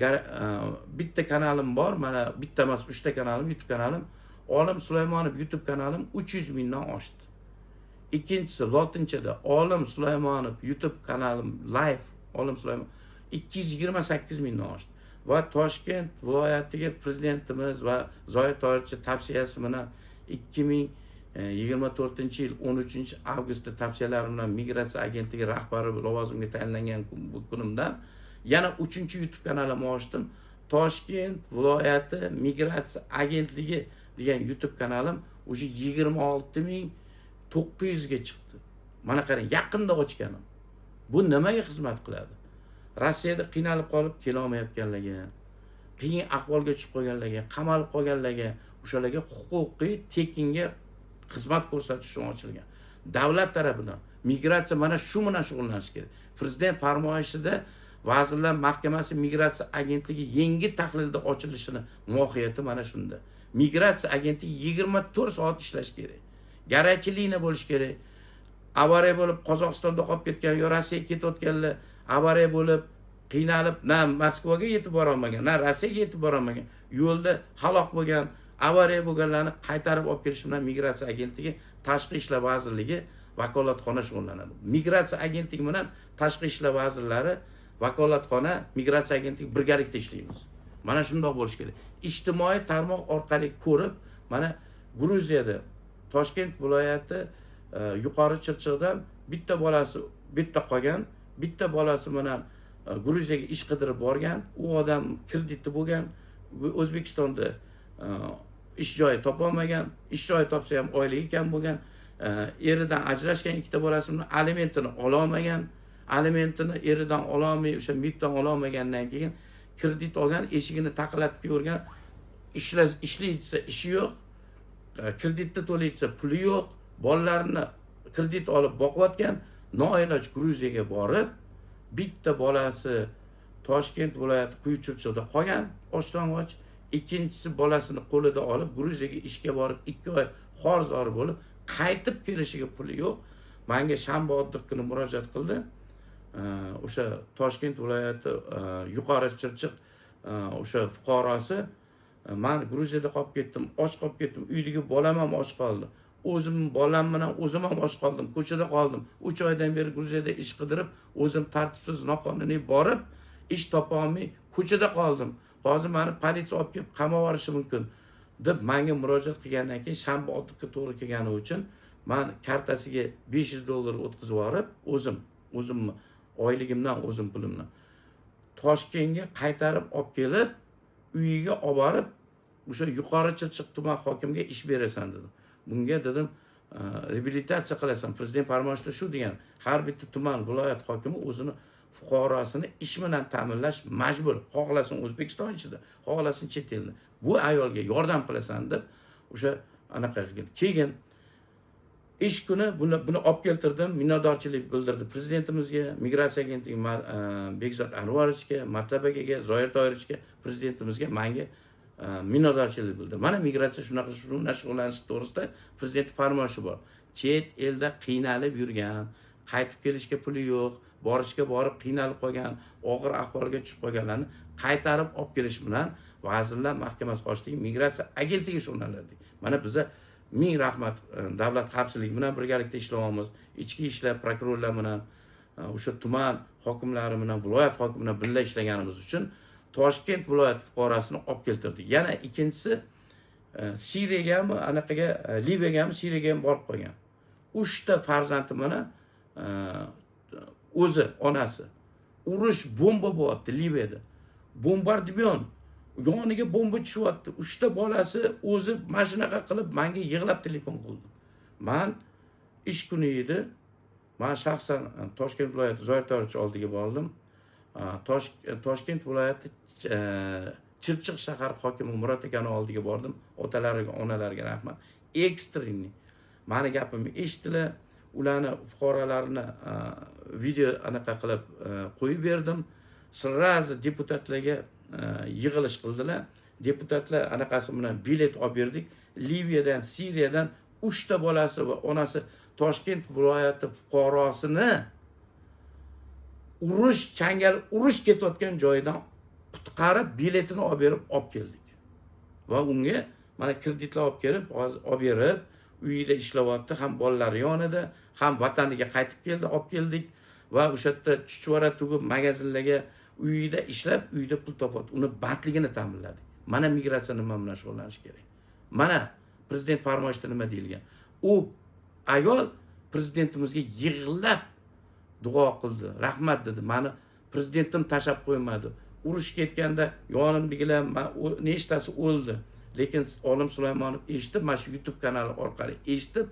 bitta kanalim bor, mana bitta emas, uchta kanalim, YouTube kanalim. Olim Sulaymonov YouTube kanalim 300 mingdan oshdi. Ikkinchisi lotinchada Olim Sulaymonov YouTube kanalim, live Olim Sulaymonov 228 mingdan oshdi. Va Toshkent viloyatiga prezidentimiz va Zoir Toyirchi tavsiyasi bilan 2024 yil 13 avgustda tavsiyalari bilan migratsiya agentligi rahbari lavozimiga tayinlangan bu kunimdan yana uchinchi YouTube kanalimni ochdim. Toshkent viloyati migratsiya agentligi degan YouTube kanalim уже 26 900 ga chiqdi. Mana qarang, yaqinda ochganim. Bu nimaga xizmat qiladi? Rossiyada qiynalib qolib kelolmayotganlarga, qiyin ahvolga tushib qolganlarga, qamalib qolganlarga, o'shalarga huquqiy tekinga xizmat ko'rsatish uchun ochilgan davlat tarafidan. Migratsiya mana shu bilan shug'ullanishi kerak. Prezident farmoyishida Vazirlar Mahkamasi migratsiya agentligi yangi tahlilda ochilishini mohiyati mana shunda. Migratsiya agentligi 24 soat ishlashi kerak, горячий liniya bo'lishi kerak. Avariya bo'lib Qozog'istonda qolib ketgan yo Rossiyaga ketayotganlar, avariya bo'lib qiynalib, na Moskvaga yetib borolmagan, na Rossiyaga yetib borolmagan, yo'lda halok bo'lgan, avariya bo'lganlarni qaytarib olib kelish bilan migratsiya agentligi, Tashqi ishlar vazirligi, vakolatxona shug'ullanadi. Migratsiya agentligi bilan Tashqi ishlar vazirlari, vakolatxona, migratsiya agentligi birgalikda ishlaymiz. Mana shundoq bo'lishi kerak. Ijtimoiy tarmoq orqali ko'rib, mana Gruziyada, Toshkent viloyati Yuqori Chirchiqdan bitta bolasi, bitta qolgan bitta bolasi bilan Gruziyaga ish qidirib borgan. U odam kreditli bo'lgan, O'zbekistonda ish joyi topolmagan, ish joyi topsa ham oyligi kam bo'lgan, eridan ajrashgan, ikkita bolasi bilan alimentini ololmagan. Alimentini eridan ololmay, o'sha MIBdan ololmagandan keyin kredit olgan, eshigini taqillatib kelavergan. Ishlaydi desa, ishi yo'q, kreditni to'laydi desa, puli yo'q, bolalarini kredit olib boqayotgan. Noiloj Gruziyaga borib, bitta bolasi Toshkent viloyati Quyichirchiqda qolgan ochdan och, ikkinchisi bolasini qo'lida olib Gruziyaga ishga borib, 2 oy xor zor bo'lib qaytib kelishiga puli yo'q. Manga shanba oddiq kuni murojaat qildi. O'sha Toshkent viloyati Yuqori Chirchiq o'sha fuqarosi: "Man Gruziyada qolib ketdim, och qolib ketdim, uydagi bolam ham och qoldi, o'zim bolam bilan o'zim ham och qoldim, ko'chada qoldim. 3 oydan beri Gruziyada ish qidirib, o'zim tartibsiz, noqonuniy borib, ish topolmay ko'chada qoldim. Hozir mani politsiya olib kelib qamab yuborishi mumkin", deb manga murojaat qilgandan keyin, shanba oddiqqa to'g'ri kelgani uchun man kartasiga 500 dollar o'tkazib yuborib, o'zim, o'zimni oyligimdan, o'zim pulimdan Toshkentga qaytarib olib kelib, uyiga olib borib, o'sha Yuqori Chirchiq tuman hokimiga ish berasan dedim. Bunga dedim, reabilitatsiya qilasan. Prezident farmoyishida shu degan: har bitta tuman, viloyat hokimi o'zini fuqarosini ish bilan ta'minlash majbur, xohlasin O'zbekiston ichida, xohlasin chet elda. Bu ayolga yordam qilasan deb o'sha anaqa qilgan. Keyin ish kuni buni olib keltirdim, minnatdorchilik bildirdi prezidentimizga, migratsiya agentligi Bekzod Anvarovichga, Matlab akaga, Zoir Toirovichga, prezidentimizga, manga minnatdorchilik bildirdi. Mana migratsiya shunaqa, shu bilan shug'ullanish to'g'risida prezident farmoyishi bor. Chet elda qiynalib yurgan, qaytib kelishga puli yo'q, borishga borib qiynalib qolgan, og'ir ahvolga tushib qolganlarni qaytarib olib kelish bilan Vazirlar Mahkamasi qoshidagi migratsiya agentligi shug'ullanadi. Mana biza, ming rahmat, davlat xavfsizligi bilan birgalikda ishlayapmiz, ichki ishlar, prokurorlar bilan, o'sha tuman hokimlari bilan, viloyat hokimi bilan birga ishlaganimiz uchun Toshkent viloyati fuqarosini olib keltirdik. Yana ikkinchisi Siriyagami, anaqaga, Liviyagami, Siriyaga ham borib qolgan, uchta farzandi bilan o'zi, onasi. Urush, bomba bo'lyapti Liviyada, bombardimon, yoniga bomba tushyapti. Uchta bolasi, o'zi mana shunaqa qilib manga yig'lab telefon qildi. Man, ish kuni edi, man shaxsan Toshkent viloyati Zoir Toirovich oldiga bordim. Toshkent viloyati Chirchiq shahar hokimi Murod akani oldiga bordim. Otalariga, onalariga rahmat. Экстренный mani gapimni eshitdilar. Ularni fuqarolarini video anaqa qilib qo'yib berdim. Сразу deputatlarga yig'ilish qildilar. Deputatlar anaqasi bilan bilet olib berdik. Liviyadan, Siriyadan uchta bolasi va onasi Toshkent viloyati fuqarosini urush changali, urush ketayotgan joyidan qutqarib, biletini olib berib, olib keldik va unga mana kreditlar olib kelib, hozir olib berib, uyida ishlayapti, ham bolalari yonida, ham vataniga qaytib keldi, olib keldik va o'sha yerda chuchvara tugib, magazinlarga, uyida ishlab, uyida pul topyapti. Uni bandligini ta'minladik. Mana migratsiya nima bilan shug'ullanish kerak, mana prezident farmoyishida nima deyilgan. U ayol prezidentimizga yig'lab duo qildi, rahmat dedi: "Mani prezidentim tashlab qo'ymadi. Urush ketganda yonimdagilar nechtasi o'ldi, lekin Olim Sulaymonov eshitib, mana shu YouTube kanali orqali eshitib,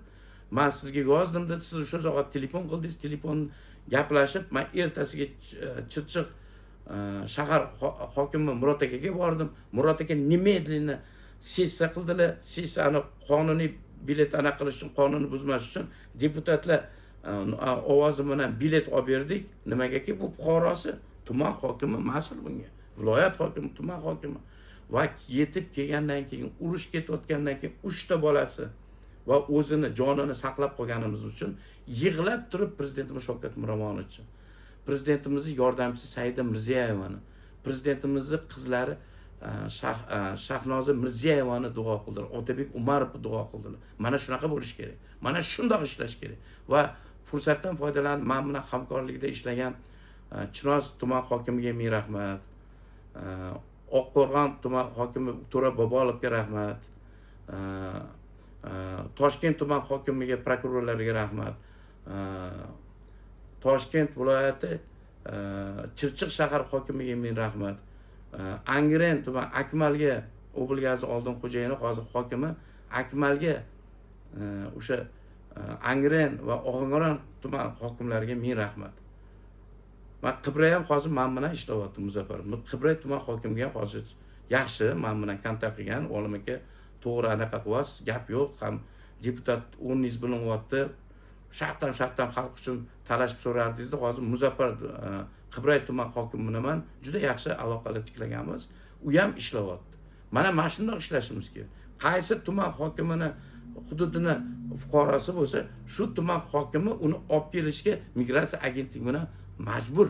man sizga yozdim", dedi. "Siz o'sha zahoti telefon qildingiz, telefon gaplashib, man ertasiga Chirchiq shahar hokimi Murod akaga bordim. Murod aka немедленно sessiya qildilar. Sessiyani qonuniy bilet anaqa qilish uchun, qonunni buzmas uchun deputatlar ovozi bilan bilet olib berdik. Nimagaki, bu fuqarosi, tuman hokimi mas'ul bunga, viloyat hokimi, tuman hokimi. Va yetib kelgandan keyin, urush ketayotgandan keyin uchta bolasi va o'zini jonini saqlab qolganimiz uchun yig'lab turib prezidentimiz Shavkat Miromonovich, prezidentimizni yordamchisi Saida Mirziyoyevani, prezidentimizni qizlari Shahnoza Mirziyoyevani duo qildilar, Otabek Umarovni duo qildilar. Mana shunaqa bo'lishi kerak, mana shundoq ishlash kerak. Va fursatdan foydalanib, man bilan hamkorlikda ishlagan Chinoz tuman hokimiga ming rahmat, Oqqo'rg'on tuman hokimi To'ra Bobolovga rahmat, Toshkent tuman hokimiga, prokurorlarga rahmat, Toshkent viloyati Chirchiq shahar hokimiga ming rahmat, Angren tuman Akmalga, облгаз oldin xo'jayini, hozir hokimi Akmalga, o'sha Angren va Ohangaron tuman hokimlariga ming rahmat. Man Qibray ham hozir man bilan ishlayapti, Muzaffar. Qibray tuman hokimiga ham hozir yaxshi man bilan kontakt qilgan. Olim aka, to'g'ri anaqa qilyapsiz, gap yo'q, ham deputat o'rningiz bilinyapti, shartdan shartdan xalq uchun talashib so'rardingizda. Hozir Muzaffar Qibray tuman hokimi bilan man juda yaxshi aloqalar tiklaganmiz, u ham ishlayapti. Mana shundoq ishlashimiz kerak. Qaysi tuman hokimini hududini fuqarosi bo'lsa, shu tuman hokimi uni olib kelishga migratsiya agentligi bilan majbur.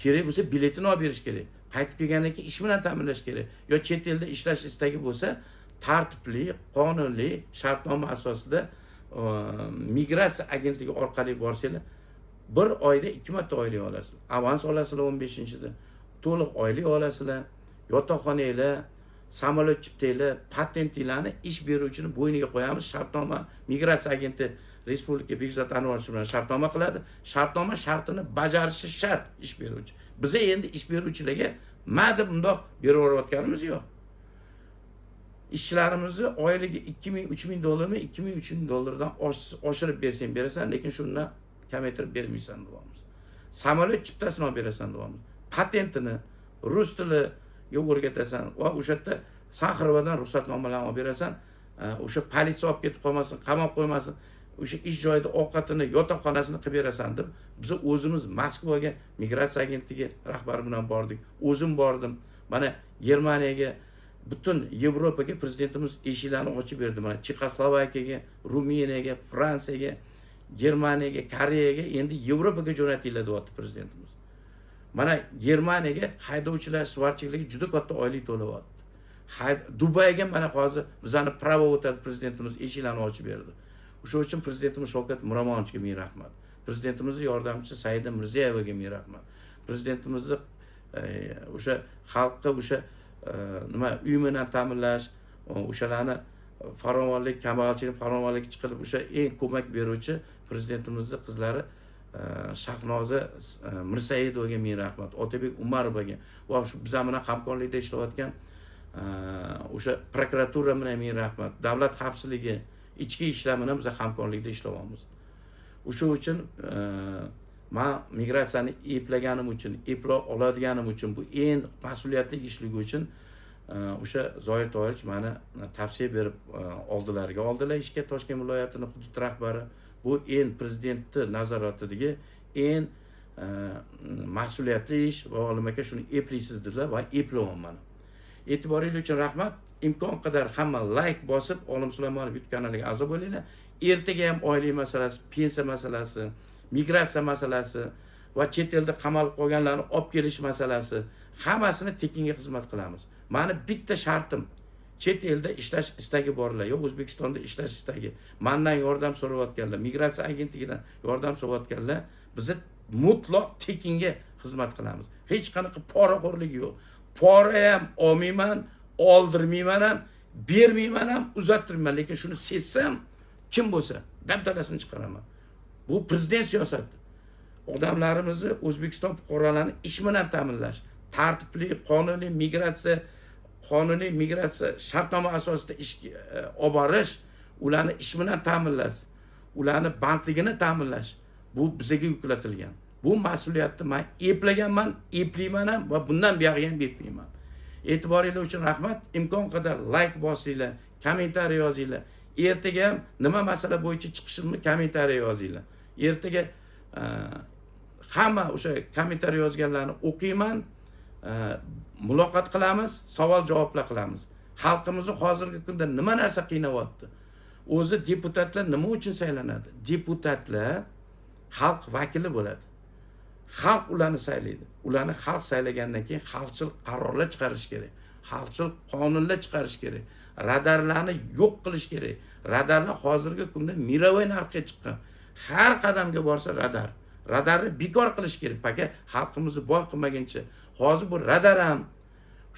Kerak bo'lsa, biletini olib berish kerak, qaytib kelgandan keyin ish bilan ta'minlash kerak yo chet elda ishlash istagi bo'lsa, tartibli, qonunli shartnoma asosida migratsiya agentligi orqali borsanglar, bir oyda 2 marta oylik olasizlar, avans olasizlar, 15-da to'liq oylik olasizlar, yotoqxonanglar, samolyot chiptanglar, patentinglarni ish beruvchini bo'yniga qo'yamiz. Shartnoma migratsiya agenti Respublika Bekzod Anvarovich bilan shartnoma qiladi, shartnoma shartini bajarishi shart ish beruvchi. Biza endi ish beruvchilarga ma deb bundoq beraverayotganimiz yo'q. Ishchilarimizni oyligi 2000, 3000 dollarmi, 2000, 3000 dollardan oshirib bersang berasan, lekin shundan kamaytirib bermaysan deyapmiz. Samolyot chiptasini olib berasan deyapmiz, patentini, rus tiliga o'rgatasan va o'sha yerda Saxarovadan ruxsatnomalarni olib berasan, o'sha politsiya olib ketib qolmasin, qamab qo'ymasin, o'sha ish joyida ovqatini, yotoqxonasini qilib berasan deb biz o'zimiz Moskvaga migratsiya agentligi rahbari bilan bordik, o'zim bordim. Mana Germaniyaga, butun Yevropaga prezidentimiz eshiklarni ochib berdi. Mana Chexoslovakiyaga, Ruminiyaga, Fransiyaga, Germaniyaga, Koreyaga, endi Yevropaga jo'natinglar deyapti prezidentimiz. Mana Germaniyaga haydovchilar, сварщик larga juda katta oylik to'layapti. Dubayga mana hozir bizani права o'tadi, prezidentimiz eshiklarni ochib berdi. O'sha uchun prezidentimiz Shavkat Miromonovichga ming rahmat, prezidentimizni yordamchisi Saida Mirziyoyevaga ming rahmat, prezidentimizni o'sha xalqqa o'sha nima, uy bilan ta'minlash, o'shalarni farovonlik, kambag'alchilik, farovonlikka chiqarib, o'sha eng ko'mak beruvchi prezidentimizni qizlari Shahnoza Mirsaidovaga ming rahmat, Otabek Umarovaga va shu bizlar bilan hamkorlikda ishlayotgan o'sha prokuratura bilan ming rahmat, davlat xavfsizligi, ichki ishlar bilan biz hamkorlikda ishlayapmiz. O'sha uchun man migratsiyani eplaganim uchun, eplay oladiganim uchun, bu eng mas'uliyatli ishligi uchun o'sha Zoir Toirovich mani tavsiya berib oldilariga oldilar ishga, Toshkent viloyatini hudud rahbari. Bu eng prezidentni nazoratidagi eng mas'uliyatli ish va Olim aka, shuni eplaysiz dedilar va eplayapman. E'tiboringiz uchun rahmat. Imkon qadar hamma layk bosib, Olim Sulaymonov YouTube kanaliga a'zo bo'linglar. Ertaga ham oylik masalasi, pensiya masalasi, migratsiya masalasi va chet elda qamalib qolganlarni olib kelish masalasi, hammasini tekinga xizmat qilamiz. Mani bitta shartim: chet elda ishlash istagi borlar yo O'zbekistonda ishlash istagi, mandan yordam so'rayotganlar, migratsiya agentligidan yordam so'rayotganlar, biza mutlaq tekinga xizmat qilamiz. Hech qanaqa poraxo'rlik yo'q. Pora ham olmayman, oldirmayman ham, bermayman ham, uzattirmayman. Lekin shuni sezsam, kim bo'lsa, dabdalasini chiqaraman. Bu prezident siyosati: odamlarimizni, O'zbekiston fuqarolarini ish bilan ta'minlash, tartibli, qonuniy migratsiya, qonuniy migratsiya shartnoma asosida ish olib borish, ularni ish bilan ta'minlash, ularni bandligini ta'minlash, bu bizaga yuklatilgan. Bu mas'uliyatni man eplaganman, eplayman ham va bundan buyog'iga ham eplayman. E'tiboringlar uchun rahmat. Imkon qadar layk bosinglar, kommentariy yozinglar. Ertaga ham nima masala bo'yicha chiqishimni kommentariy yozinglar. Ertaga hamma o'sha kommentariy yozganlarni o'qiyman, muloqot qilamiz, savol javoblar qilamiz. Xalqimizni hozirgi kunda nima narsa qiynayapti o'zi? Deputatlar nima uchun saylanadi? Deputatlar xalq vakili bo'ladi, xalq ularni saylaydi. Ularni xalq saylagandan keyin xalqchil qarorlar chiqarish kerak, xalqchil qonunlar chiqarish kerak, radarlarni yo'q qilish kerak. Radarlar hozirgi kunda мировой narxga chiqqan, har qadamga borsa radar. Radarni bekor qilish kerak, пока xalqimizni boy qilmaguncha. Hozir bu radar ham,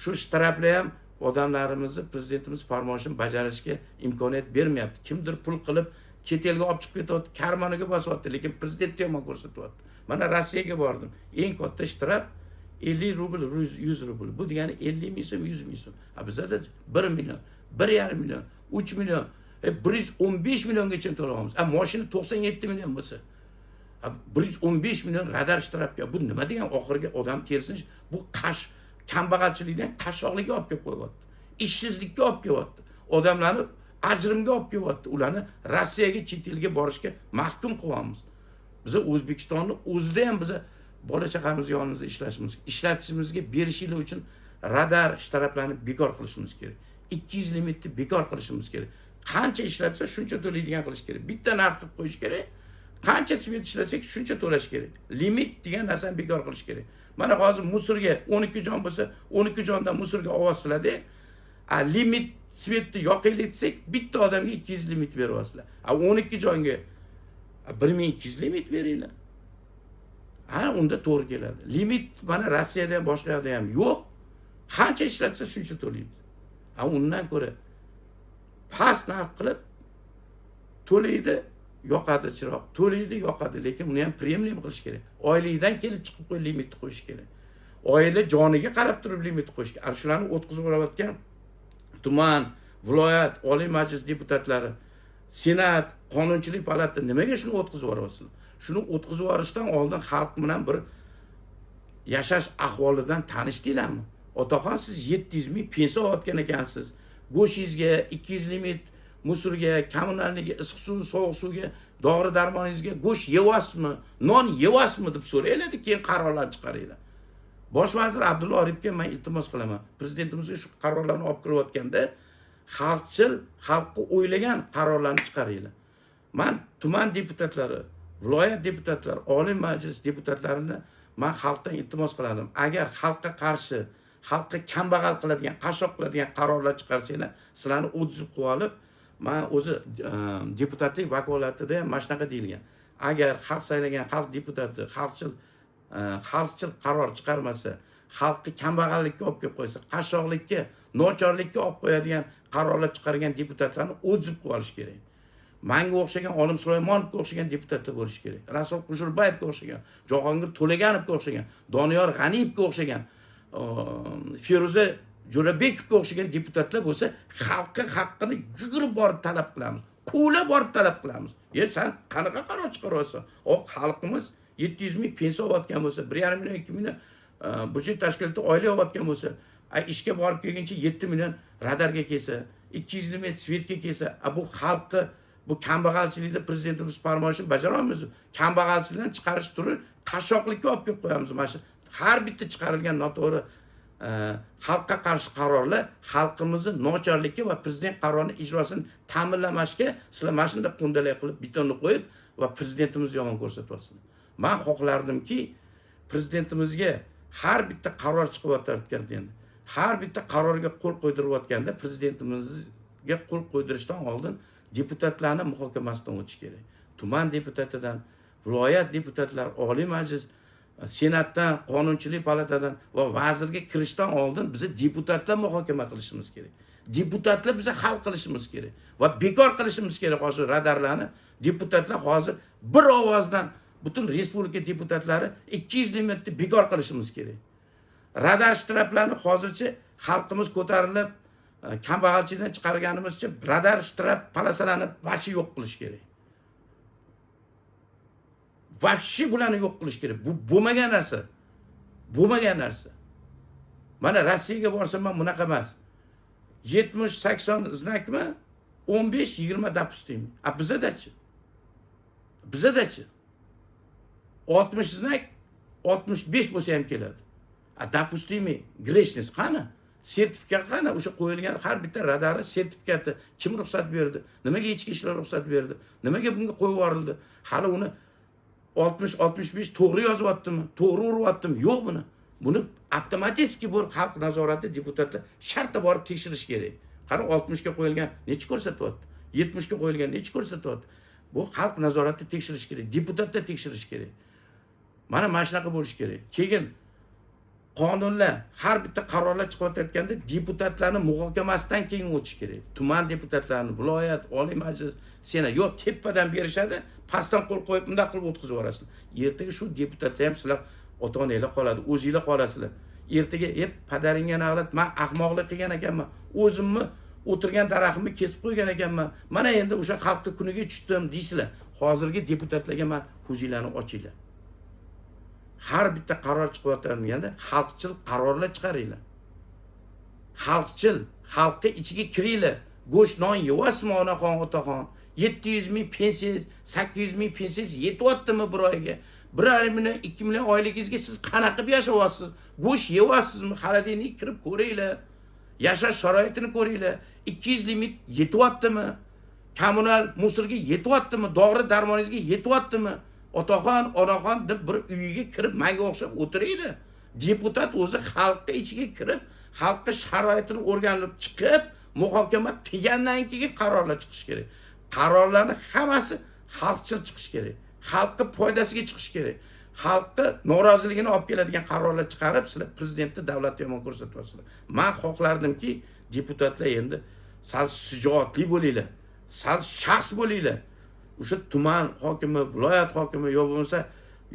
shu shtraflar ham odamlarimizni prezidentimiz farmoyishini bajarishga imkoniyat bermayapti. Kimdir pul qilib chet elga olib chiqib ketyapti, karmoniga bosyapti, lekin prezidentni yomon ko'rsatyapti. Mana Rossiyaga bordim, eng katta shtraf 50 rubl, 100 rubl, bu degani 50 000 so'm, 100 000 so'm. A bizada 1 million, 1,5 million, 3 million, 115 milliongacha to'layapmiz. A moshina 97 million bo'lsa. 115 million radar shtrafga, bu nima degan oxirgi odam tersin, bu kambag'alchilikdan qashshoqlikka olib kelib qo'yyapti, ishsizlikka olib kelyapti, odamlarni ajrimga olib kelyapti, ularni Rossiyaga, chet elga borishga mahkum qilyapmiz. Biza O'zbekistonni o'zida ham biza bola chaqamiz yonimizda ishlashimiz, ishlatishimizga berishinglar uchun radar shtraflarni bekor qilishimiz kerak, 200 limitni bekor qilishimiz kerak. Qancha ishlatsa shuncha to'laydigan qilish kerak, bitta narx qilib qo'yish kerak, qancha svet ishlasak shuncha to'lash kerak, limit degan narsani bekor qilish kerak. Mana hozir musorga 12 jon bo'lsa, 12 jondan musorga olyapsizlarda, a limit svetni yoqaylik desak, bitta odamga 200 limit beryapsizlar, a 12 jonga 1200 limit beringlar, ha unda to'g'ri keladi. Limit mana Rossiyada ham, boshqa yoqda ham yo'q, qancha ishlatsa shuncha to'laydi. A undan ko'ra past narx qilib to'laydi, yoqadi chiroq, to'laydi, yoqadi, lekin uni ham premium qilish kerak. Oylikdan kelib chiqib qo'y limitni qo'yish kerak, oila joniga qarab turib limit qo'yish kerak. Ana shularni o'tkazib yuborayotgan tuman, viloyat, Oliy Majlis deputatlari, Senat, qonunchilik palata, nimaga shuni o'tkazib yuboryapsizlar? Shuni o'tkazib yuborishdan oldin xalq bilan bir yashash ahvolidan tanishdinglarmi? Otaxon, siz 700 ming pensiya olayotgan ekansiz, go'shtingizga 200 limit, musorga, коммунальный ga, issiq suv, sovuq suvga, dori darmoningizga go'sht yeyapsizmi, non yeyapsizmi deb so'ranglar, keyin qarorlar chiqaringlar. Bosh vazir Abdulla Oripovga man iltimos qilaman, prezidentimizga shu qarorlarni olib kirayotganda xalqchil, xalqqa o'ylagan qarorlarni chiqaringlar. Man tuman deputatlari, viloyat deputatlari, Oliy Majlis deputatlarini man xalqdan iltimos qiladim, agar xalqqa qarshi, xalqqa kambag'al qiladigan, qashshoq qiladigan qarorlar chiqarsanglar, sizlarni o'tkazib qo'yib olib, man o'zi deputatlik vakolatida ham mana shunaqa deyilgan: agar xalq saylagan xalq deputati xalqchil qaror chiqarmasa, xalqni kambag'allikka olib kelib qo'ysa, qashshoqlikka, nochorlikka olib qo'yadigan qarorlar chiqargan deputatlarni o'tkazib qo'yib olish kerak. Manga o'xshagan, Olim Sulaymonovga o'xshagan deputatlar bo'lishi kerak, Rasul Kusherbayevga o'xshagan, Jahongir To'laganovga o'xshagan, Doniyor G'aniyevga o'xshagan, Feruza Jo'rabekovga o'xshagan deputatlar bo'lsa, xalqqa haqqini yugurib borib talab qilamiz, quvlab borib talab qilamiz. E, san qanaqa qaror chiqaryapsan? O xalqimiz 700 ming pensiya olayotgan bo'lsa, 1,5 million, 2 million byudjet tashkiloti oylik olayotgan bo'lsa, a ishga borib kelguncha 7 million radarga kelsa, 200 ming svetga kelsa, a bu xalqni bu kambag'alchilikda prezidentimiz farmoyishini bajara olmaymiz. Kambag'alchilikdan chiqarish turi qashshoqlikka olib kelib qo'yamiz. Mana shu har bitta chiqarilgan noto'g'ri, xalqqa qarshi qarorlar xalqimizni nochorlikka va prezident qarorini ijrosini ta'minlamashga sizlar mana shunday qo'ndalak qilib, betonni qo'yib va prezidentimizni yomon ko'rsatyapsizlar. Man xohlardimki, prezidentimizga har bitta qaror chiqayotganda, har bitta qarorga qo'l qo'ydirayotganda, prezidentimizga qo'l qo'ydirishdan oldin deputatlarni muhokamasidan o'tish kerak. Tuman deputatidan, viloyat deputatlar, Oliy Majlis, Senatdan, qonunchilik palatadan va vazirga kirishdan oldin biza deputatlar muhokama qilishimiz kerak, deputatlar biza hal qilishimiz kerak va bekor qilishimiz kerak hozir radarlarni. Deputatlar hozir bir ovozdan, butun respublika deputatlari 200 limitni bekor qilishimiz kerak. Radar shtraflarni hozircha xalqimiz ko'tarilib, kambag'alchilikdan chiqarganimizcha radar shtraf полоса larni вообще yo'q qilish kerak, вообще bularni yo'q qilish kerak. Bu bo'lmagan narsa, bo'lmagan narsa. Mana Rossiyaga borsam ham bunaqa emas, 70, 80 знак mi, 15, 20 допустимый. A bizadachi? Bizadachi? 60 знак, 65 bo'lsa ham keladi. A допустимый грешность qani? Sertifikat qani? O'sha qo'yilgan har bitta radari sertifikati, kim ruxsat berdi? Nimaga ichki ishlar ruxsat berdi? Nimaga bunga qo'yib yuborildi? Hali uni 60, 65 to'g'ri yozyaptimi, to'g'ri uryaptimi? Yo'q, buni avtomatik bo'lib xalq nazorati, deputatlar shartta borib tekshirish kerak. Qani, 60 ga qo'yilgan nechi ko'rsatyapti, 70 ga qo'yilgan nechi ko'rsatyapti? Bu xalq nazorati tekshirish kerak, deputatlar tekshirish kerak. Mana shunaqa bo'lishi kerak. Keyin qonunlar, har bitta qarorlar chiqayotganda deputatlarni muhokamasidan keyin o'tishi kerak, tuman deputatlarini, viloyat, Oliy Majlis, Senat. Yo'q, tepadan berishadi, pastdan qo'l qo'yib, bundoq qilib o'tkazib yuborasizlar. Ertaga shu deputatlar ham sizlar ota onanglar qoladi, o'zinglar qolasizlar ertaga. E, padaringga na'lat, man ahmoqlik qilgan ekanman, o'zimni o'tirgan daraxtimni kesib qo'ygan ekanman, mana endi o'sha xalqni kuniga tushdim, deysizlar. Hozirgi deputatlarga man, ko'zinglarni ochinglar. Har bitta qaror chiqayotganda xalqchil qarorlar chiqaringlar. Xalqchil, xalqni ichiga kiringlar. Go'sht non yeyapsizmi, onaxon, otaxon? 700 ming pensiyangiz, 800 ming pensiyangiz yetyaptimi bir oyga? 1,5 million, 2 million oyligingizga siz qanaqa qilib yashayapsiz? Go'sht yeyapsizmi? Холодильник kirib ko'ringlar, yashash sharoitini ko'ringlar. 200 limit yetyaptimi? Kommunal мусор ga yetyaptimi? Dori darmoningizga yetyaptimi, otaxon, onaxon, deb bir uyiga kirib, manga o'xshab o'tiringlar. Deputat o'zi xalqni ichiga kirib, xalqni sharoitini o'rganib chiqib, muhokama qilgandan keyin qarorlar chiqishi kerak. Qarorlarni hammasi xalqchil chiqishi kerak, xalqni foydasiga chiqishi kerak. Xalqni noroziligini olib keladigan qarorlar chiqarib, sizlar prezidentni, davlatni yomon ko'rsatyapsizlar. Man xohlardimki, deputatlar, endi sal shijoatli bo'linglar, sal shaxs bo'linglar. O'sha tuman hokimi, viloyat hokimi yo bo'lmasa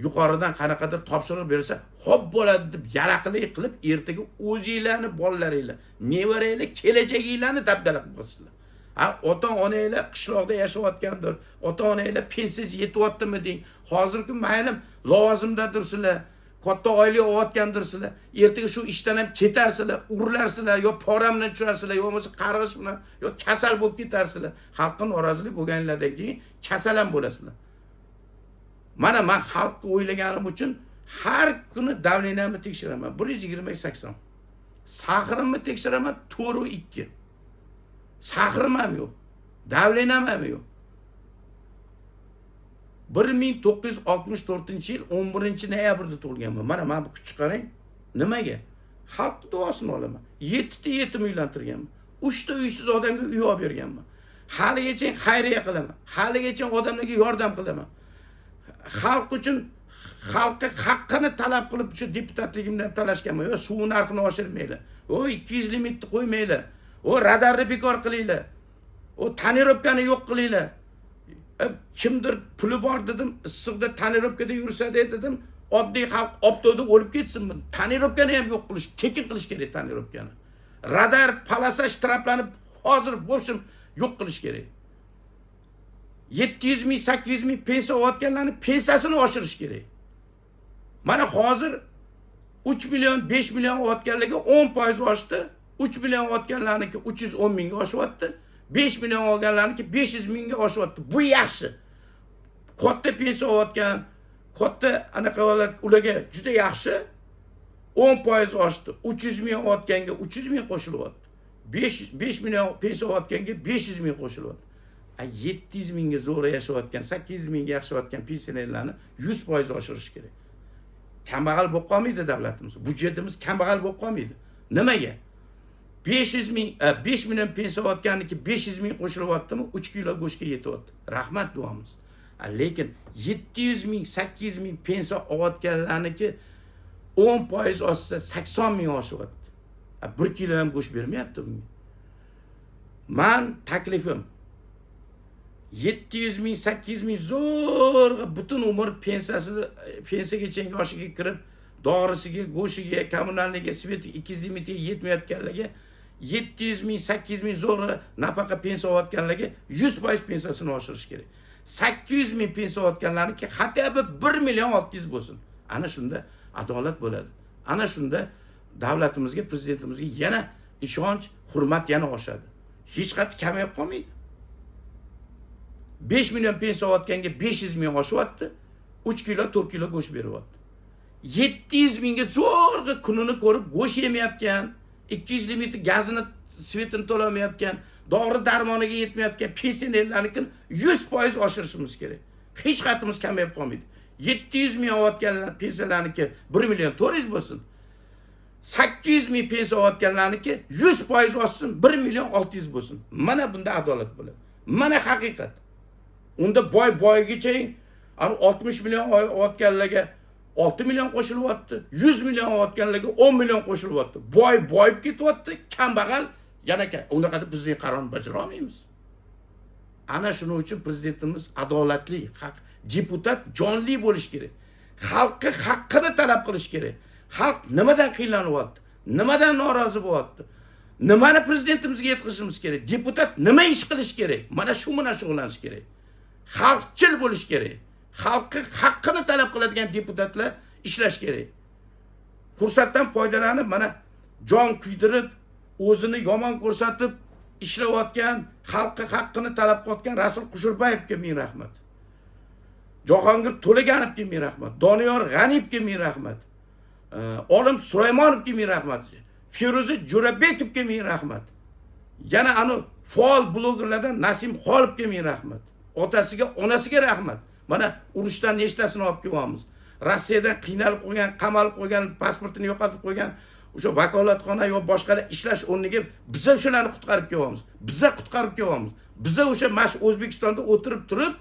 yuqoridan qanaqadir topshiriq bersa, "Xo'p, bo'ladi" deb yalaqlik qilib, ertaga o'zinglarni bolalaringlar, nevaranglar, kelajaginglarni dabdala qilib qo'yasizlar. Ha, ota onanglar qishloqda yashayotgandir, ota onanglar pensiyangiz yetyaptimi deng. Hozirgi, mayli, lavozimdadirsizlar, katta oylik olayotgandirsizlar, ertaga shu ishdan ham ketarsizlar, urilarsizlar yo pora bilan tusharsizlar, yo bo'lmasa qarg'ish bilan, yo kasal bo'lib ketarsizlar. Xalqqa norozilik bo'lganlardan keyin kasal ham bo'lasizlar. Mana man xalqni o'ylaganim uchun har kuni давление mni tekshiraman, 120/80. Сахар imni tekshiraman, 4,2. Сахар im ham yo'q, давление m ham yo'q. 1964-yil 11-noyabrda tug'ilganman. Mana bu kuchni qarang. Nimaga? Xalqni duosini olaman. Yettita yetim uylantirganman, uchta uysiz odamga uy olib berganman, haligacha xayriya qilaman, haligacha odamlarga yordam qilaman. Xalq uchun, xalqqa haqqini talab qilib, shu deputatligimdan talashganman. Yo suv narxini oshirmanglar, o 200 limitni qo'ymanglar, o radarni bekor qilinglar, o тонировка ni yo'q qilinglar. Kimdir puli bor dedim, issiqda тонировка da yursa dedim, oddiy xalq oftobda o'lib ketsinmi? Тонировка ni ham yo'q qilish, tekin qilish kerak тонировка ni. Radar, полоса, штраф larni hozir, в общем, yo'q qilish kerak. 700 ming, 800 ming pensiya olayotganlarni pensiyasini oshirish kerak. Mana hozir 3 million, 5 million olayotganlarga 10% oshdi. 3 million olayotganlarniki 310 mingga oshyapti, 5 million olganlarniki 500 mingga oshyapti. Bu yaxshi. Katta pensiya olayotgan, katta anaqa, ularga juda yaxshi, 10% oshdi. 300 ming olayotganga 300 ming qo'shilyapti, 5 million pensiya olayotganga 500 ming qo'shilyapti. A 700 mingga zo'rg'a yashayotgan, 800 mingga yashayotgan pensionerlarni 100% oshirish kerak. Kambag'al bo'lib qolmaydi davlatimiz, byudjetimiz kambag'al bo'lib qolmaydi. Nimaga 500 ming, 5 million pensiya olayotganniki 500 ming qo'shilyaptimi, 3 kilo go'shtga yetyapti, rahmat, duomiz. Lekin 700 ming, 800 ming pensiya olayotganlarniki 10% oshsa, 80 ming oshyapti. 1 kilo ham go'sht bermayapti bunga. Man taklifim: 700 ming, 800 ming zo'rg'a butun umr pensiyasi, pensiyagacha yoshiga kirib, dorisiga, go'shtiga, коммунальный ga, свет iga, 200 limitiga yetmayotganlarga, 700 ming, 800 ming zo'rg'a nafaqa pensiya olayotganlarga 100% pensiyasini oshirish kerak. 800 ming pensiya olayotganlarniki хотя бы 1 million 600 bo'lsin. Ana shunda adolat bo'ladi. Ana shunda davlatimizga, prezidentimizga yana ishonch, hurmat yana oshadi, hech qayerda kamayib qolmaydi. 5 million pensiya olayotganga 500 ming oshyapti, 3 kilo, 4 kilo go'sht beryapti. 700 mingga zo'rg'a kunini ko'rib, go'sht yemayotgan, 200 limiti, gazini, свет ini to'lamayotgan, dori darmoniga yetmayotgan pensionerlarnikini 100% oshirishimiz kerak. Hech qayerimiz kamayib qolmaydi. 700 ming olayotganlar pensiyalarniki 1 million 400 bo'lsin, 800 ming pensiya olayotganlarniki 100% oshsin, 1 million 600 bo'lsin. Mana bunda adolat bo'ladi, mana haqiqat. Unda boy boygacha, 60 million olayotganlarga 6 million qo'shilyapti, 100 million olayotganlarga 10 million qo'shilyapti. Boy boyib ketyapti, kambag'al yana unaqa deb bizning qarorni bajara olmaymiz. Ana shuning uchun prezidentimiz adolatli, haq deputat jonli bo'lishi kerak, xalqqa haqqini talab qilish kerak. Xalq nimadan qiynalanyapti, nimadan norozi bo'lyapti, nimani prezidentimizga yetkazishimiz kerak, deputat nima ish qilish kerak, mana shu bilan shug'ullanish kerak. Xalqchil bo'lish kerak. Xalqni haqqini talab qiladigan deputatlar ishlash kerak. Fursatdan foydalanib, mana jon kuydirib, o'zini yomon ko'rsatib ishlayotgan, xalqni haqqini talab qilayotgan Rasul Kusherbayevga ming rahmat. Jahongir To'laganovga ming rahmat. Doniyor G'aniyevga ming rahmat. Olim Sulaymonovga ming rahmat. Feruza Jo'rabekovga ming rahmat. Yana anu faol blogerlardan Nasim Xoliqga ming rahmat. Otasiga, onasiga rahmat. Mana urushdan nechtasini olib kelyapmiz. Rossiyadan qiynalib qolgan, qamalib qolgan, pasportini yo'qotib qo'ygan o'sha vakolatxona yo boshqalar ishlash o'rniga biza o'shalarni qutqarib kelyapmiz. Biza qutqarib kelyapmiz. Biza o'sha mana shu O'zbekistonda o'tirib turib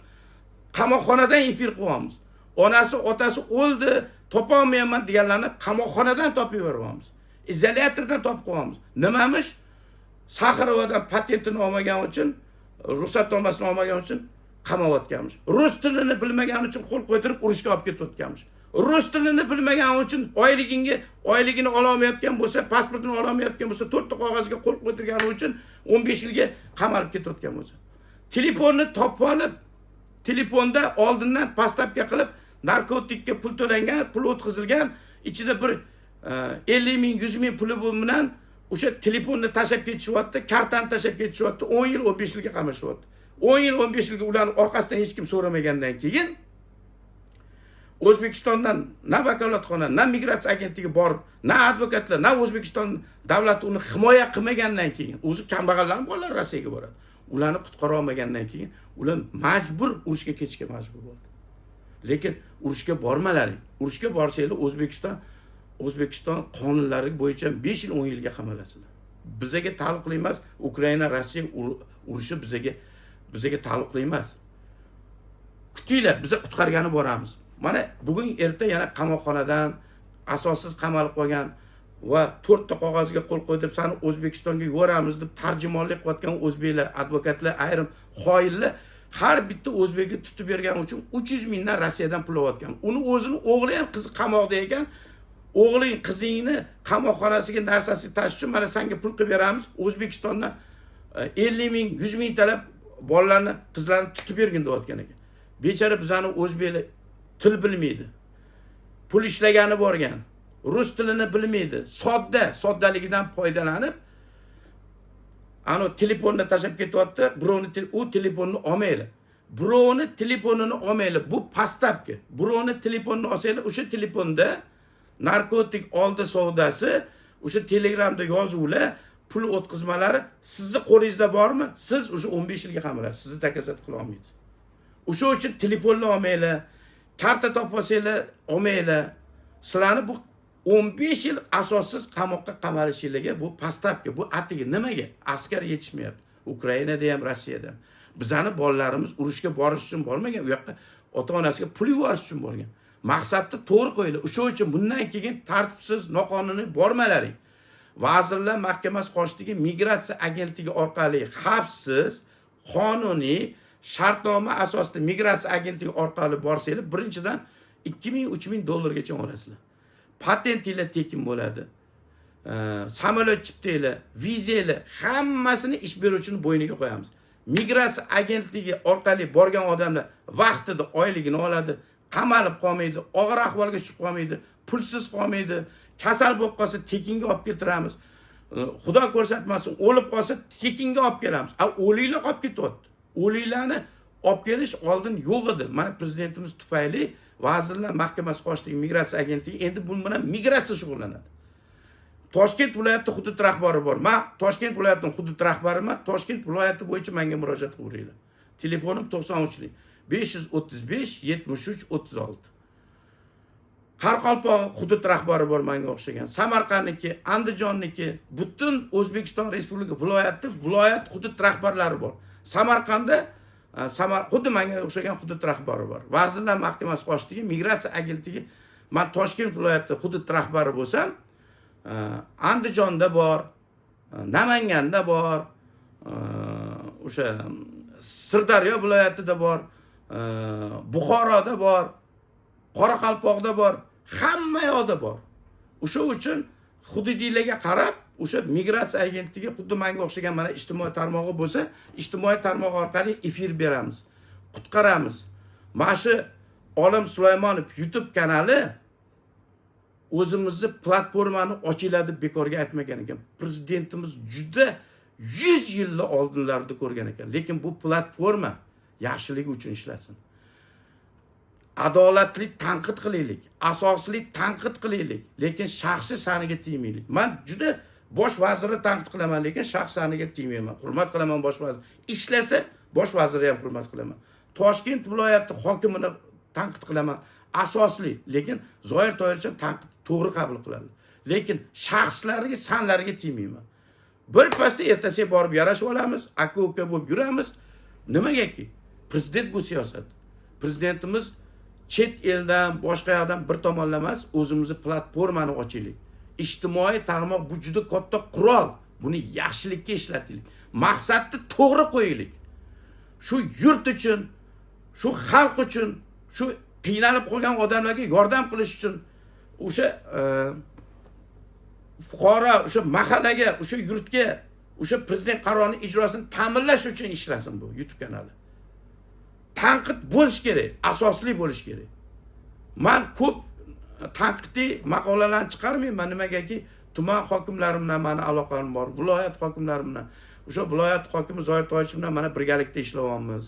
qamoqxonadan efir qilyapmiz. Onasi, otasi o'ldi, topolmayapman deganlarni qamoqxonadan topib yuboryapmiz. Izolyatordan topib qo'yamiz. Nimamish? Saxarovadan patentini olmagan uchun, ruxsatnomasini olmagan uchun qamayotganmish. Rus tilini bilmagani uchun qo'l qo'ydirib urushga olib ketayotganmish. Rus tilini bilmagani uchun oyligini ololmayotgan bo'lsa, pasportini ololmayotgan bo'lsa, to'rtta qog'ozga qo'l qo'ydirgani uchun 15 yilga qamalib ketayotgan bo'lsa. Telefonni topib olib, telefonda oldindan поставка qilib narkotikka pul to'langan, pul o'tkazilgan, ichida bir 50 ming, 100 ming puli bilan o'sha telefonni tashlab ketishyapti, kartani tashlab ketishyapti, 10 yil, 15 yilga qamashyapti. 10 yil, 15 yilga ularni orqasidan hech kim so'ramagandan keyin O'zbekistondan na vakolatxona, na migratsiya agentligi borib, na advokatlar, na O'zbekiston davlati uni himoya qilmagandan keyin, o'zi kambag'allarning bolalari Rossiyaga boradi. Ularni qutqara olmagandan keyin ular majbur urushga ketishga majbur bo'ldi. Lekin urushga bormalaring. Urushga borsanglar, O'zbekiston qonunlari bo'yicha 5 yil, 10 yilga qamalasizlar. Bizaga taalluqli emas, Ukraina, Rossiya urushi bizaga taalluqli emas. Kutinglar, biza qutqargani boramiz. Mana bugun erta yana qamoqxonadan asossiz qamalib qolgan va to'rtta qog'ozga qo'l qo'ydirib sani O'zbekistonga yuboramiz deb tarjimonlik qilayotgan o'zbeklar, advokatlar, ayrim xoinlar har bitta o'zbekni tutib bergani uchun 300 mingdan Rossiyadan pul olayotgan. Uni o'zini o'g'li ham, qizi qamoqda ekan. O'g'ling, qizingni qamoqxonasiga narsasini tashish uchun mana sanga pul qilib beramiz, O'zbekistondan 50 ming, 100 ming talab bolalarni, qizlarni tutib bergin deyotgan ekan. Bechora bizani o'zbeklar til bilmaydi, pul ishlagani borgan, rus tilini bilmaydi, sodda soddaligidan foydalanib anavi telefonni tashlab ketyapti. Birovni u telefonni olmanglar, birovni telefonini olmanglar, bu поставка. Birovni telefonini olsanglar, o'sha telefonda narkotik oldi savdosi, o'sha Telegramda yozuvlar, pul o'tkazmalari sizni qo'lingizda bormi, siz o'sha 15 yilga qamalasiz, sizni доказать qila olmaydi. O'sha uchun telefonlar olmanglar, karta topib olsanglar olmanglar. Sizlarni bu 15 yil asossiz qamoqqa qamalishinglarga bu поставка. Bu atigi nimaga askar yetishmayapti Ukrainada ham, Rossiyada ham? Bizani bolalarimiz urushga borish uchun bormagan, u yoqqa ota onasiga pul yuborish uchun borgan. Maqsadni to'g'ri qo'yinglar. O'sha uchun bundan keyin tartibsiz, noqonuniy bormalaring. Vazirlar Mahkamasi qoshidagi migratsiya agentligi orqali xavfsiz, qonuniy shartnoma asosida migratsiya agentligi orqali borsanglar, birinchidan 2000, 3000 dollargacha olasizlar, patentinglar tekin bo'ladi, samolyot chiptanglar, vizanglar, hammasini ish beruvchini bo'yniga qo'yamiz. Migratsiya agentligi orqali borgan odamlar vaqtida oyligini oladi, qamalib qolmaydi, og'ir ahvolga tushib qolmaydi, pulsiz qolmaydi. Kasal bo'lib qolsa, tekinga olib keltiramiz. Xudo ko'rsatmasin, o'lib qolsa, tekinga olib kelamiz. A o'liklar qolib ketyapti. O'liklarni olib kelish oldin yo'q edi. Mana prezidentimiz tufayli Vazirlar Mahkamasi qoshidagi migratsiya agentligi endi bu bilan, migratsiya shug'ullanadi. Toshkent viloyati hudud rahbari bor. Man Toshkent viloyatining hudud rahbariman. Toshkent viloyati bo'yicha menga murojaat qilaveringlar. Telefonim 93 535 73 36. Qoraqalpoq hudud rahbari bor menga o'xshagan, Samarqandniki, Andijonniki, butun O'zbekiston Respublika viloyati, viloyat hudud rahbarlari bor. Samarqandda xuddi menga o'xshagan hudud rahbari bor. Vazirlar Mahkamasi qoshidagi migratsiya agentligi, man Toshkent viloyati hudud rahbari bo'lsam, Andijonda bor, Namanganda bor, o'sha Sirdaryo viloyatida bor, Buxoroda bor, Qoraqalpoqda bor, hamma yoqda bor. O'sha uchun hududiylarga qarab o'sha migratsiya agentligi xuddi manga o'xshagan mana ijtimoiy tarmog'i bo'lsa, ijtimoiy tarmoq orqali efir beramiz. Qutqaramiz. Mana shu Olim Sulaymonov YouTube kanali o'zimizni platformani ochinglar deb bekorga aytmagan ekan. Prezidentimiz juda 100 yillar oldinlarida ko'rgan ekan. Lekin bu platforma yaxshiligi uchun ishlasin. Adolatli tanqid qilaylik, asosli tanqid qilaylik, lekin shaxsiy saniga tegmaylik. Man juda bosh vazirni tanqid qilaman, lekin shaxs saniga tegmayman. Hurmat qilaman bosh vazir. Ishlasa bosh vazirni ham hurmat qilaman. Toshkent viloyati hokimini tanqid qilaman, asosli, lekin Zoir Toyirov ham tanqid to'g'ri qabul qiladi. Lekin shaxslariga, sanlariga tegmayman. Bir pasda ertasiga borib yarashib olamiz, aka-uka bo'lib yuramiz. Nimagaki? Prezident bu siyosat. Prezidentimiz chet eldan, boshqa yoqdan bir tomonlama emas, o'zimizni platformani ochaylik. Ijtimoiy tarmoq bu juda katta qurol. Buni yaxshilikka ishlataylik. Maqsadni to'g'ri qo'yaylik. Shu yurt uchun, shu xalq uchun, shu qiynalib qolgan odamlarga yordam qilish uchun, o'sha fuqaro, o'sha mahallaga, o'sha yurtga, o'sha prezident qarorini ijrosini ta'minlash uchun ishlasin bu YouTube kanali. Tanqid bo'lishi kerak, asosli bo'lishi kerak. Man ko'p tanqidiy maqolalarni chiqarmayman, nimagaki tuman hokimlari bilan mani aloqam bor, viloyat hokimlari bilan. O'sha viloyat hokimi Zoir Toychov bilan mana birgalikda ishlayapmiz.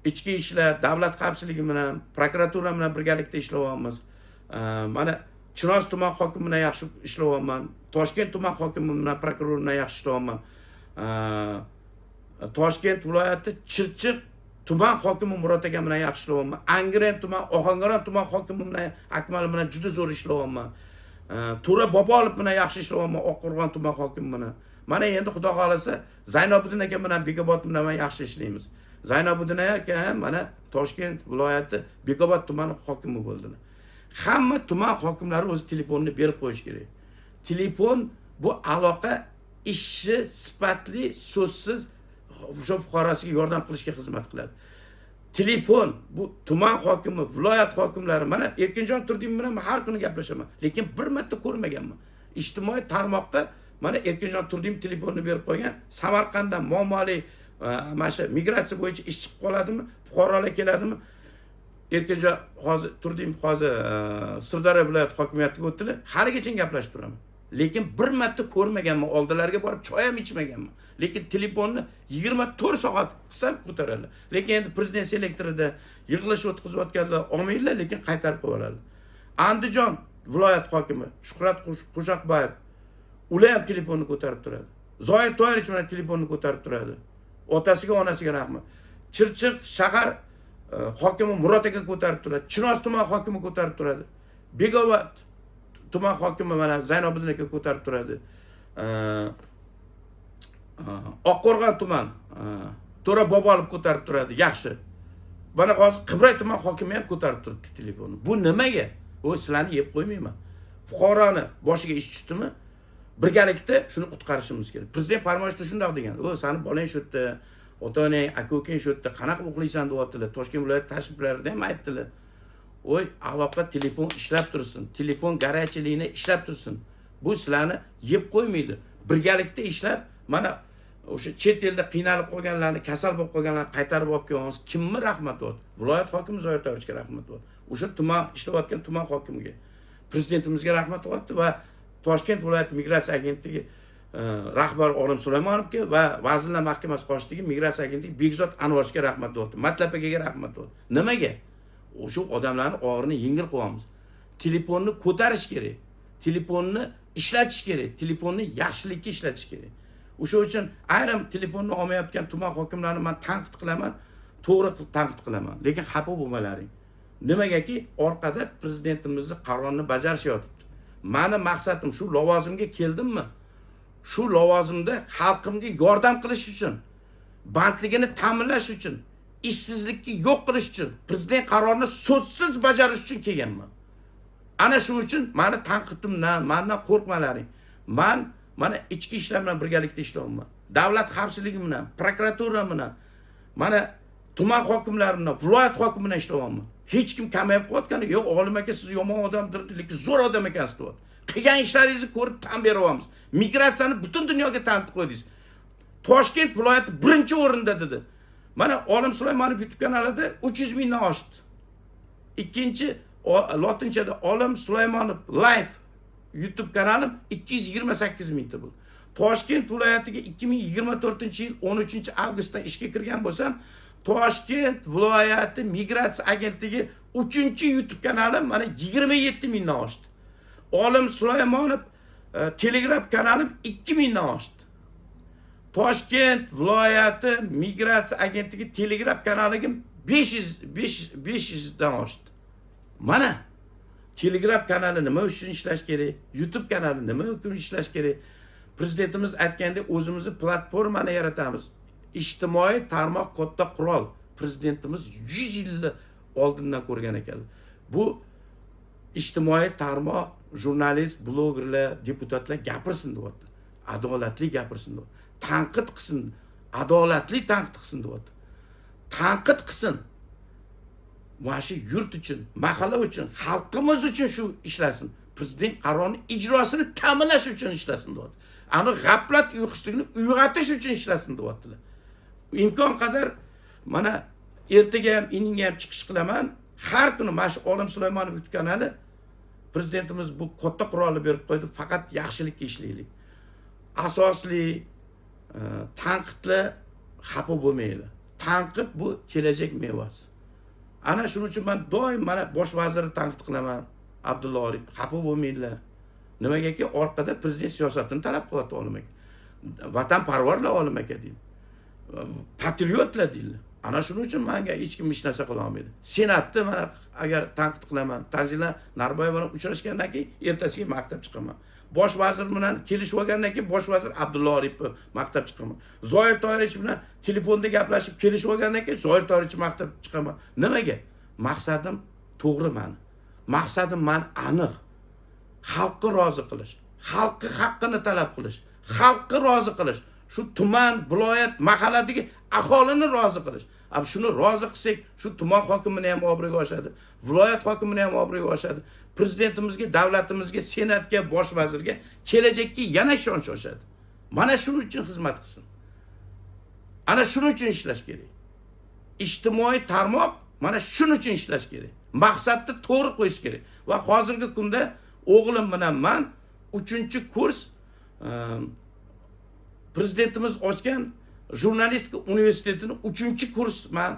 Ichki ishlar, davlat xavfsizligi bilan, prokuratura bilan birgalikda ishlayapmiz. Mana Chinoz tuman hokimi bilan yaxshi ishlayapman. Toshkent tuman hokimi bilan, prokuror bilan yaxshi ishlayapman. Toshkent viloyati Chirchiq tuman hokimi Murod aka bilan yaxshi ishlayapman. Angren tuman, Ohangaron tuman hokimi bilan, Akmal bilan juda zo'r ishlayapman. To'ra Bobolov bilan yaxshi ishlayapman, Oqqo'rg'on tuman hokimi bilan. Mana endi Xudo xohlasa Zaynobiddin aka bilan, Bekobod bilan man yaxshi ishlaymiz. Zaynobiddin aka ham mana Toshkent viloyati Bekobod tumani hokimi bo'ldilar. Hamma tuman hokimlari o'z telefonini berib qo'yish kerak. Telefon bu aloqa ishi sifatli, so'zsiz o'sha fuqarosiga yordam qilishga xizmat qiladi. Telefon bu tuman hokimi, viloyat hokimlari, mana Erkinjon Turdiyev bilan men har kuni gaplashaman, lekin bir marta ko'rmaganman. Ijtimoiy tarmoqqa mana Erkinjon Turdiyev telefonni berib qo'ygan. Samarqanddan muammoli mana shu migratsiya bo'yicha ish chiqib qoladimi, fuqarolar keladimi? Erkinjon hozir Turdiyev hozir Sirdaryo viloyat hokimiyatiga o'tdilar. Haligacha gaplashib turaman. Lekin bir marta ko'rmaganman, oldilariga borib choy ham ichmaganman. Lekin telefonni 24 soat qilsam ko'taradilar. Lekin endi prezident selektorida yig'ilish o'tkazayotganlar olmaydilar, lekin qaytarib qo'yib oladi. Andijon viloyat hokimi Shuhrat Qo'shoqbayev, ular ham telefonni ko'tarib turadi. Zoir Toyirov mana telefonni ko'tarib turadi. Otasiga, onasiga rahmat. Chirchiq shahar hokimi Murod aka ko'tarib turadi. Chinoz tuman hokimi ko'tarib turadi. Bekobod tuman hokimi mana Zaynobiddin aka ko'tarib turadi. Oqqo'rg'on tuman To'ra Bobolov ko'tarib turadi. Yaxshi. Mana hozir Qibray tuman hokimi ham ko'tarib turibdi telefonni. Bu nimaga? U sizlarni yeb qo'ymayman. Fuqaroni boshiga ish tushdimi? Birgalikda shuni qutqarishimiz kerak. Prezident farmoyishida shundoq degan. O, sani bolang shu yerda, ota onang, aka ukang shu yerda, qanaqa uxlaysan deyaptilar. Toshkent viloyat tashriflarida ham aytdilar. Oy, aloqa telefon ishlab tursin. Telefon горячий liniya ishlab tursin. Bu sizlarni yeb qo'ymaydi. Birgalikda ishlab, mana o'sha chet elda qiynalib qolganlarni, kasal bo'lib qolganlarni qaytarib olib kelyapmiz. Kimni rahmat deyapti? Viloyat hokimi Zoir Toyirovga rahmat deyapti. O'sha tuman ishlayotgan tuman hokimiga, prezidentimizga rahmat deyapti va Toshkent viloyati migratsiya agentligi rahbari Olim Sulaymonovga va Vazirlar Mahkamasi qoshidagi migratsiya agentligi Bekzod Anvarovga rahmat deyapti. Matlab akaga rahmat deyapti. Nimaga? O'sha odamlarni og'irini yengil qilyapmiz. Telefonni ko'tarish kerak. Telefonni ishlatish kerak. Telefonni yaxshilikka ishlatish kerak. O'sha uchun ayrim telefonni olmayotgan tuman hokimlarini man tanqid qilaman, to'g'ri qilib tanqid qilaman. Lekin xafa bo'lmalaring. Nimagaki orqada prezidentimizni qarorini bajarish yotibdi. Mani maqsadim shu lavozimga keldimmi? Shu lavozimda xalqimga yordam qilish uchun, bandligini ta'minlash uchun, ishsizlikni yo'q qilish uchun, prezident qarorini so'zsiz bajarish uchun kelganman. Ana shu uchun mani tanqidimdan, mandan qo'rqmalaring. Man mana ichki ishlar bilan birgalikda ishlayapman. Davlat xavfsizligi bilan, prokuratura bilan, mana tuman hokimlari bilan, viloyat hokimi bilan ishlayapman. Hech kim kamayib qo'yotgani yo'q. Olim aka, siz yomon odamdir, lekin zo'r odam ekansiz deyapti. Qilgan ishlaringizni ko'rib tan beryapmiz. Migratsiyani butun dunyoga tanitib qo'ydingiz. Toshkent viloyati birinchi o'rinda dedi. Mana Olim Sulaymonov YouTube kanalida 300 mingdan oshdi. Ikkinchi lotinchada Olim Sulaymonov Live YouTube kanalim 228 mingta bo'ldi. Toshkent viloyatiga 2024 yil 13 avgustda ishga kirgan bo'lsam, Toshkent viloyati migratsiya agentligi 3 YouTube kanalim mana 27 mingdan oshdi. Olim Sulaymonov Telegram kanalim 2 mingdan oshdi. Toshkent viloyati migratsiya agentligi Telegram kanaliga 500 500 dan oshdi. Mana Telegram kanali nima uchun ishlash kerak, YouTube kanali nima uchun ishlash kerak? Prezidentimiz aytgandek, o'zimizni platformani yaratamiz. Ijtimoiy tarmoq katta qurol. Prezidentimiz 100 yil oldindan ko'rgan ekanlar. Bu ijtimoiy tarmoq jurnalist, blogerlar, deputatlar gapirsin deyapti. Adolatli gapirsin deyapti. Tanqid qilsin, adolatli tanqid qilsin deyapti. Tanqid qilsin. Mana shu yurt uchun, mahalla uchun, xalqimiz uchun shu ishlasin. Prezident qarorini ijrosini ta'minlash uchun ishlasin deyapti. Ani g'aflat uyqusiligini uyg'otish uchun ishlasin deyaptilar. Imkon qadar mana ertaga ham, indinga ham chiqish qilaman. Har kuni mana shu Olim Sulaymonov YouTube kanali, prezidentimiz bu katta qurolni berib qo'ydi, faqat yaxshilikka ishlaylik. Asosli tanqidlar, xafa bo'lmanglar. Tanqid bu kelajak mevasi. Ana shuning uchun man doim mana bosh vazirni tanqid qilaman, Abdulla Aripov, xafa bo'lmanglar. Nimagaki orqada prezident siyosatini talab qilyapti Olim aka. Vatanparvarlar Olim aka deydi. Patriotlar deydi. Ana shuning uchun menga hech kim hech narsa qila olmaydi. Senatni mana agar tanqid qilaman, Tanzila Norboyeva bilan uchrashgandan keyin ertasiga maqtab chiqaman. Bosh vazir bilan kelishib olgandan keyin bosh vazir Abdulla Aripov maqtab chiqaman. Zoir Toirovich bilan telefonda gaplashib kelishib olgandan keyin Zoir Toirovich maqtab chiqaman. Nimaga? Maqsadim to'g'ri mani. Maqsadim mani aniq. Xalqni rozi qilish, xalqni haqqini talab qilish, xalqni rozi qilish, shu tuman, viloyat, mahalladagi aholini rozi qilish. A shuni rozi qilsak, shu tuman hokimini ham obro'yi oshadi, viloyat hokimini ham obro'yi oshadi. Prezidentimizga, davlatimizga, senatga, bosh vazirga kelajakka yana ishonch oshadi. Mana shuning uchun xizmat qilsin. Ana shuning uchun ishlash kerak. Ijtimoiy tarmoq mana shuning uchun ishlash kerak. Maqsadni to'g'ri qo'yish kerak. Va hozirgi kunda o'g'lim bilan man 3-kurs prezidentimiz ochgan jurnalistika universitetini 3-kurs man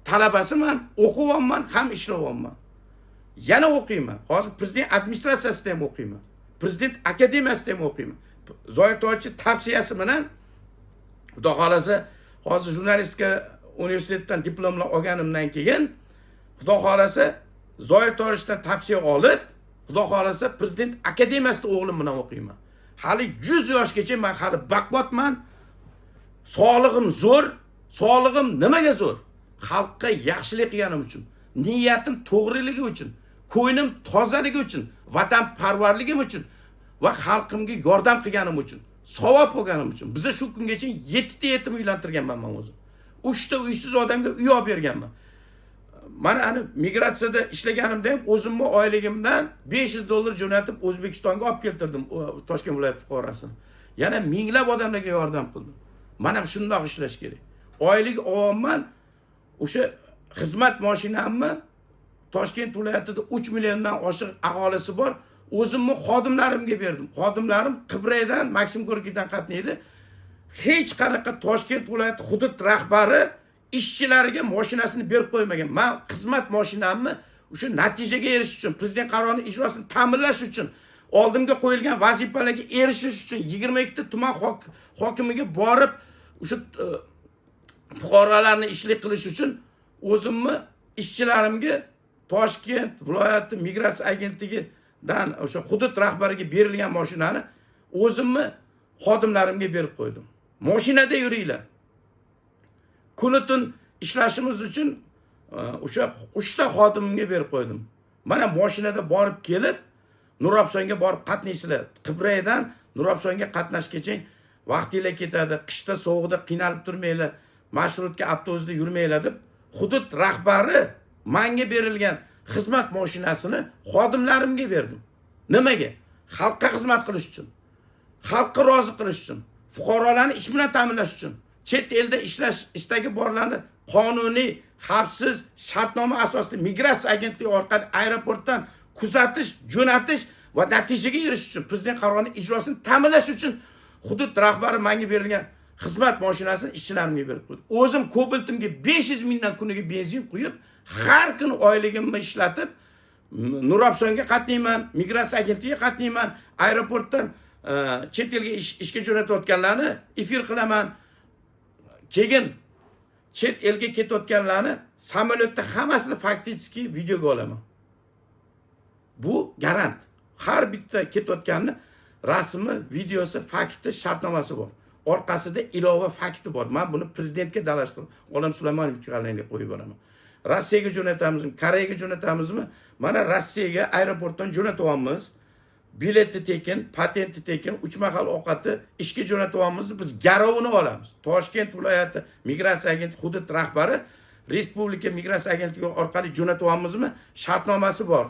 talabasiman, o'qiyapman, ham ishlayapman. Yana o'qiyman. Hozir prezident administratsiyasida ham o'qiyman. Prezident akademiyasida ham o'qiyman. Zoir Toychi tavsiyasi bilan, Xudo xohlasa, hozir jurnalistika universitetidan diplomlar olganimdan keyin, Xudo xohlasa, Zoir Toychidan tavsiya olib, Xudo xohlasa, prezident akademiyasida o'g'lim bilan o'qiyman. Hali 100 yoshgacha man hali baquvvatman. Sog'lig'im zo'r. Sog'lig'im nimaga zo'r? Xalqqa yaxshilik qilganim uchun, niyatim to'g'riligi uchun, ko'nglim tozaligi uchun, vatanparvarligim uchun va xalqimga yordam qilganim uchun, savob bo'lganim uchun. Biza shu kungacha yettita yetim uylantirganman man o'zim. Uchta uysiz odamga uy olib berganman. Mana ani migratsiyada ishlaganimda ham o'zimni oyligimdan 500 dollar jo'natib O'zbekistonga olib keltirdim Toshkent viloyati fuqarosini. Yana minglab odamlarga yordam qildim. Mana shundoq ishlash kerak. Oylik olyapman, o'sha xizmat mashinamni, Toshkent viloyatida 3 milliondan oshiq aholisi bor, o'zimni xodimlarimga berdim. Xodimlarim Qibraydan, Maksim Gorkiydan qatnaydi. Hech qanaqa Toshkent viloyati hudud rahbari ishchilariga mashinasini berib qo'ymagan. Man xizmat mashinamni o'sha natijaga erishish uchun, prezident qarorini ijrosini ta'minlash uchun, oldimga qo'yilgan vazifalarga erishish uchun 22 ta tuman hokimiga borib, o'sha fuqarolarni ishli qilish uchun o'zimni ishchilarimga Toshkent viloyati migratsiya agentligidan o'sha hudud rahbariga berilgan mashinani o'zimni xodimlarimga berib qo'ydim. Mashinada yuringlar. Kuni tun ishlashimiz uchun o'sha uchta xodimimga berib qo'ydim. Mana mashinada borib kelib, Nurafshonga borib qatnaysizlar. Qibraydan Nurafshonga qatnashgacha vaqtinglar ketadi. Qishda sovuqda qiynalib turmanglar. Маршрутка, avtobusda yurmanglar deb hudud rahbari manga berilgan xizmat mashinasini xodimlarimga berdim. Nimaga? Xalqqa xizmat qilish uchun. Xalqqa rozi qilish uchun. Fuqarolarni ish bilan ta'minlash uchun. Chet elda ishlash istagi borlarni qonuniy, xavfsiz shartnoma asosida migratsiya agentligi orqali aeroportdan kuzatish, jo'natish va natijaga erishish uchun, prezident qarorini ijrosini ta'minlash uchun hudud rahbari menga berilgan xizmat mashinasini ishchilarimga berib qo'ydi. O'zim Cobaltimga 500 mingdan kuniga benzin quyib, har kuni oyligimni ishlatib, Nurafshonga qatnayman, migratsiya agentligiga qatnayman, aeroportdan chet elga ishga jo'natayotganlarni efir qilaman. Keyin chet elga ketayotganlarni samolyotda hammasini фактически videoga olaman. Bu garant. Har bitta ketayotganni rasmi, videosi, fakti, shartnomasi bor. Orqasida ilova fakti bor. Men buni prezidentga dalashtirib, Olam Sulaymonovga qo'yib boraman. Rossiyaga jo'natamizmi, Koreyaga jo'natamizmi? Mana Rossiyaga aeroportdan jo'natyapmiz. Bileti tekin, patenti tekin, uch mahal ovqati, ishga jo'natyapmiz. Biz garovini olamiz. Toshkent viloyati migratsiya agentligi hudud rahbari Respublika migratsiya agentligi orqali jo'natyapmizmi? Shartnomasi bor.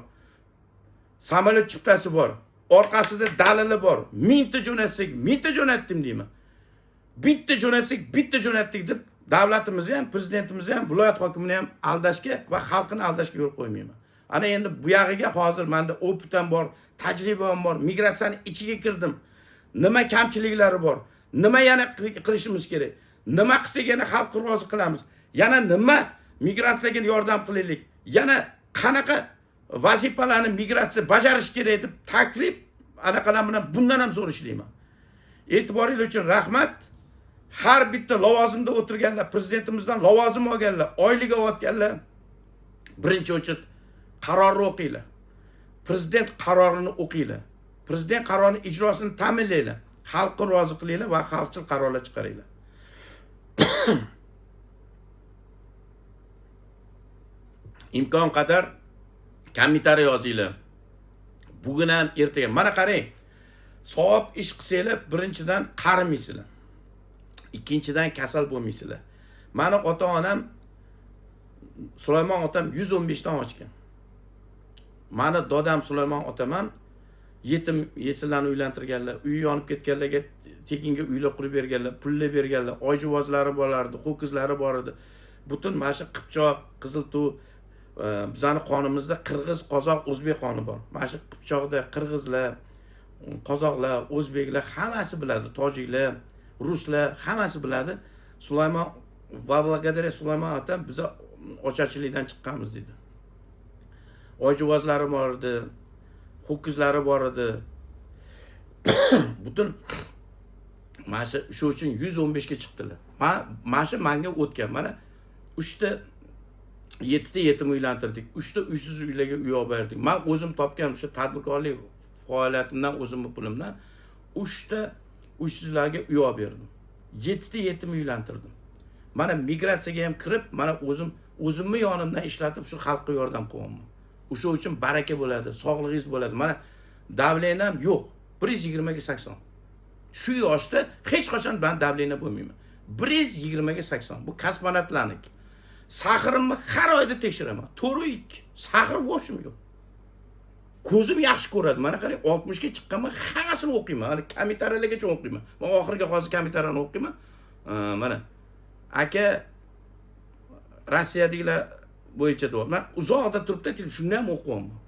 Samolyot chiptasi bor. Orqasida dalili bor. Mingta jo'natsak, mingta jo'natdim deyman. Bitta jo'natsak, bitta jo'natdik deb davlatimizni ham, prezidentimizni ham, viloyat hokimini ham aldashga va xalqini aldashga yo'l qo'ymayman. Ana endi bu yog'iga hozir menda опыт ham bor, tajribam bor, migratsiyani ichiga kirdim. Nima kamchiliklari bor? Nima yana qilishimiz kerak? Nima qilsak yana xalqni rozi qilamiz? Yana nima migrantlarga yordam qilaylik? Yana qanaqa vazifalarni migratsiya bajarish kerak deb taklif anaqalar bilan bundan ham zo'r ishlayman. E'tiboringiz uchun rahmat. Har bitta lavozimda o'tirganlar, prezidentimizdan lavozim olganlar, oylik olayotganlar, birinchi очередь qarorni o'qinglar. Prezident qarorini o'qinglar. Prezident qarorini ijrosini ta'minlanglar. Xalqni rozi qilinglar va xalqchil qarorlar chiqaringlar. Imkon qadar kommentariy yozinglar. Bugun ham, ertaga. Mana qarang. Savob ish qilsanglar, birinchidan qarimaysizlar. Ikkinchidan kasal bo'lmaysizlar. Mani ota-onam, Sulaymon otam 115 dan oshgan. Mani dodam Sulaymon otam ham yetim yesirlarni uylantirganlar, uyi yonib ketganlarga tekinga uylar qurib berganlar, pullar berganlar, oyjuvozlari bo'lardi, ho'kizlari bor edi. Butun mana shu Qipchoq, Qiziltuv, bizani qonimizda qirg'iz, qozoq, o'zbek qoni bor. Mana shu Qipchoqda qirg'izlar, qozoqlar, o'zbeklar hammasi biladi, tojiklar, ruslar hammasi biladi. Sulaymon va благодаря Sulaymon otam biza ocharchilikdan chiqqanmiz deydi. Oyjuvozlari bor edi, ho'kizlari bor edi. Butun mana shu uchun 115 ga chiqdilar. Mana shu manga o'tgan. Mana 3 ta 7 ta yetim uylantirdik. 3 ta uysiz uylarga uy olib berdik. Men o'zim topgan o'sha tadbirkorlik faoliyatimdan, o'zimni pulimdan 3 ta uysizlarga uy olib berdim. 7 ta yetim uylantirdim. Mana migratsiyaga ham kirib, mana o'zim o'zimni yonimdan ishlatib shu xalqqa yordam qilyapman. O'sha uchun baraka bo'ladi, sog'lig'ingiz bo'ladi. Mana давление m yo'q. 120 ga 80. Shu yoshda hech qachon men давление bo'lmayman. 120 ga 80. Bu kosmonavtlarniki. Сахар imni har oyda tekshiraman. 4.2. Сахар вообще yo'q. Ko'zim yaxshi ko'radi. Mana qarang, 60 ga chiqqanman, hammasini o'qiyman. Hali kommentariyalargacha o'qiyman. Men oxirgi hozir kommentariyani o'qiyman. Mana aka, Rossiyadagilar bo'yicha deyapman. Man uzoqda turibdi, shuni ham o'qiyapman.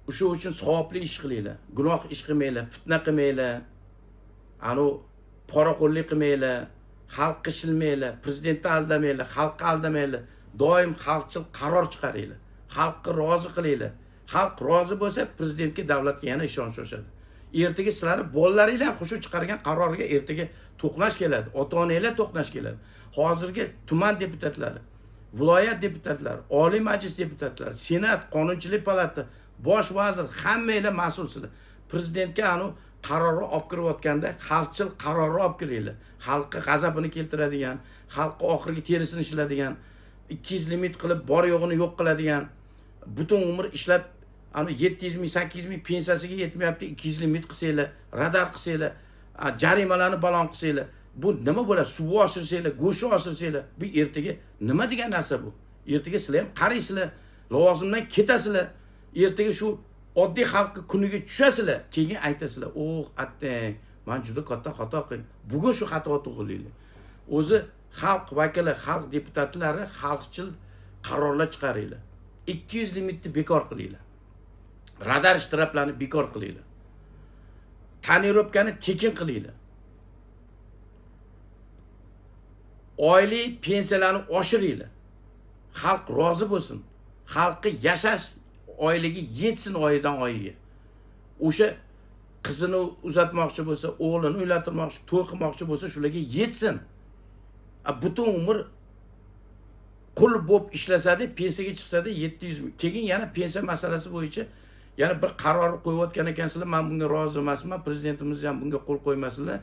O'sha uchun savobli ish qilinglar. Gunoh ish qilmanglar, fitna qilmanglar. Anu poraxo'rlik qilmanglar, xalqqa ishilmanglar, prezidentni aldamanglar, xalqqa aldamanglar. Doim xalqchil qaror chiqaringlar. Xalqqa rozi qilinglar. Xalq rozi bo'lsa, prezidentga, davlatga yana ishonch oshadi. Ertaga sizlarni bolalaringlar ham shu chiqargan qarorga ertaga to'qnash keladi. Ota-onanglar to'qnash keladi. Hozirgi tuman deputatlari, viloyat deputatlari, Oliy Majlis deputatlari, Senat, Qonunchilik palata, bosh vazir, hammanglar mas'ulsizlar. Prezidentga anu qarorni olib kirayotganda xalqchil qarorni olib kiringlar. Xalqqa g'azabini keltiradigan, xalqqa oxirgi terisini ishlatadigan, 200 limit qilib bor yo'g'ini yo'q qiladigan, butun umr ishlab ani 700 ming, 800 ming pensiyasiga yetmayapti, 200 limit qilsanglar, radar qilsanglar, jarimalarni balon qilsanglar, bu nima bo'ladi? Suvni oshirsanglar, go'shtni oshirsanglar, bu ertaga nima degan narsa bu? Ertaga sizlar ham qaraysizlar, lavozimdan ketasizlar. Ertaga shu oddiy xalqni kuniga tushasizlar, keyin aytasizlar: "Oh, attang, man juda katta xato qildim." Bugun shu xato to'g'irlaylik. O'zi xalq vakili, xalq deputatlari, xalqchil qarorlar chiqaringlar. 200 limitni bekor qilinglar. Radar shtraflarni bekor qilinglar. Tonirovkani tekin qilinglar. Oylik pensiyalarni oshiringlar. Xalq rozi bo'lsin. Xalqqa yashash oyligi yetsin oyidan oyiga. O'sha qizini uzatmoqchi bo'lsa, o'g'lini uylantirmoqchi, to'y qilmoqchi bo'lsa, shularga yetsin. Butun umr qul bo'lib ishlasada, pensiyaga chiqsada 700 ming. Keyin yana pensiya masalasi bo'yicha yana bir qaror qo'yayotgan ekansizlar, men bunga rozi emasman, prezidentimiz ham bunga qo'l qo'ymasinlar.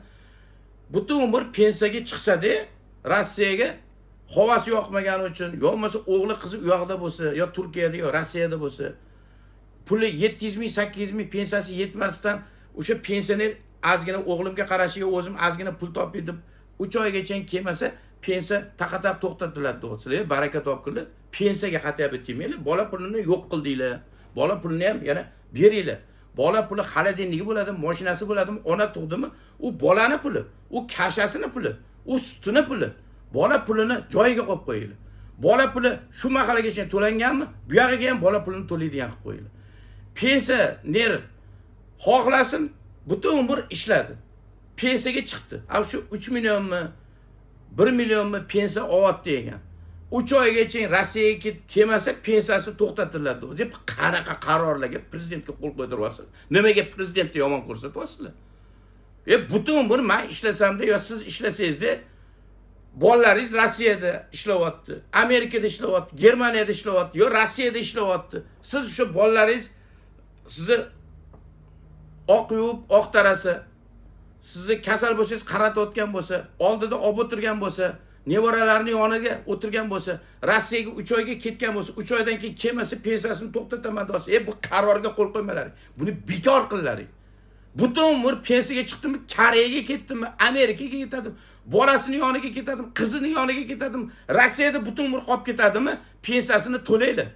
Butun umr pensiyaga chiqsada, Rossiyaga havasi yoqmagani uchun, yo bo'lmasa o'g'li qizi u yoqda bo'lsa, yo Turkiyada, yo Rossiyada bo'lsa, puli 700 ming, 800 ming pensiyasi yetmasdan o'sha pensioner ozgina o'g'limga qarashiga o'zim ozgina pul topay deb 3 oygacha kelmasa, pensiya taqa-taq to'xtatiladi deyapsizlar. Baraka topinglar. Pensiyaga qat'iy tegmanglar. Bola pulini yo'q qildinglar. Bola pulini ham yana beringlar. Bola puli xolodilnigi bo'ladimi, mashinasi bo'ladimi, ona tug'dimi, u bolani puli, u kashasini puli, u sutini puli. Bola pulini joyiga qo'yib qo'yinglar. Bola puli shu mahallagacha to'langanmi, bu yog'iga ham bola pulini to'laydigan qilib qo'yinglar. Pensioner xohlasin, butun umr ishladi. Pensiyaga chiqdi. A shu 3 millionmi, 1 millionmi pensiya olyapti degan. 3 oygacha Rossiyaga ketib kelmasa pensiyasi to'xtatiladi deb qanaqa qarorlarga prezidentga qo'l qo'ydiryapsiz? Nimaga prezidentni yomon ko'rsatyapsizlar? Butun umr men ishlasamda yo siz ishlasangizda bolalaringiz Rossiyada ishlayapti, Amerikada ishlayapti, Germaniyada ishlayapti, yo Rossiyada ishlayapti. Siz o'sha bolalaringiz sizni oq yuvib, oq tarasa, sizni kasal bo'lsangiz qaratayotgan bo'lsa, oldida olib o'tirgan bo'lsa, nevaralarini yoniga o'tirgan bo'lsa, Rossiyaga 3 oyga ketgan bo'lsa, 3 oydan keyin kelmasa pensiyasini to'xtataman desa, bu qarorga qo'l qo'ymalaring. Buni bekor qilaring. Butun umr pensiyaga chiqdimi, Koreyaga ketdimi, Amerikaga ketadimi, bolasini yoniga ketadimi, qizini yoniga ketadimi, Rossiyada butun umr qolib ketadimi, pensiyasini to'laylar.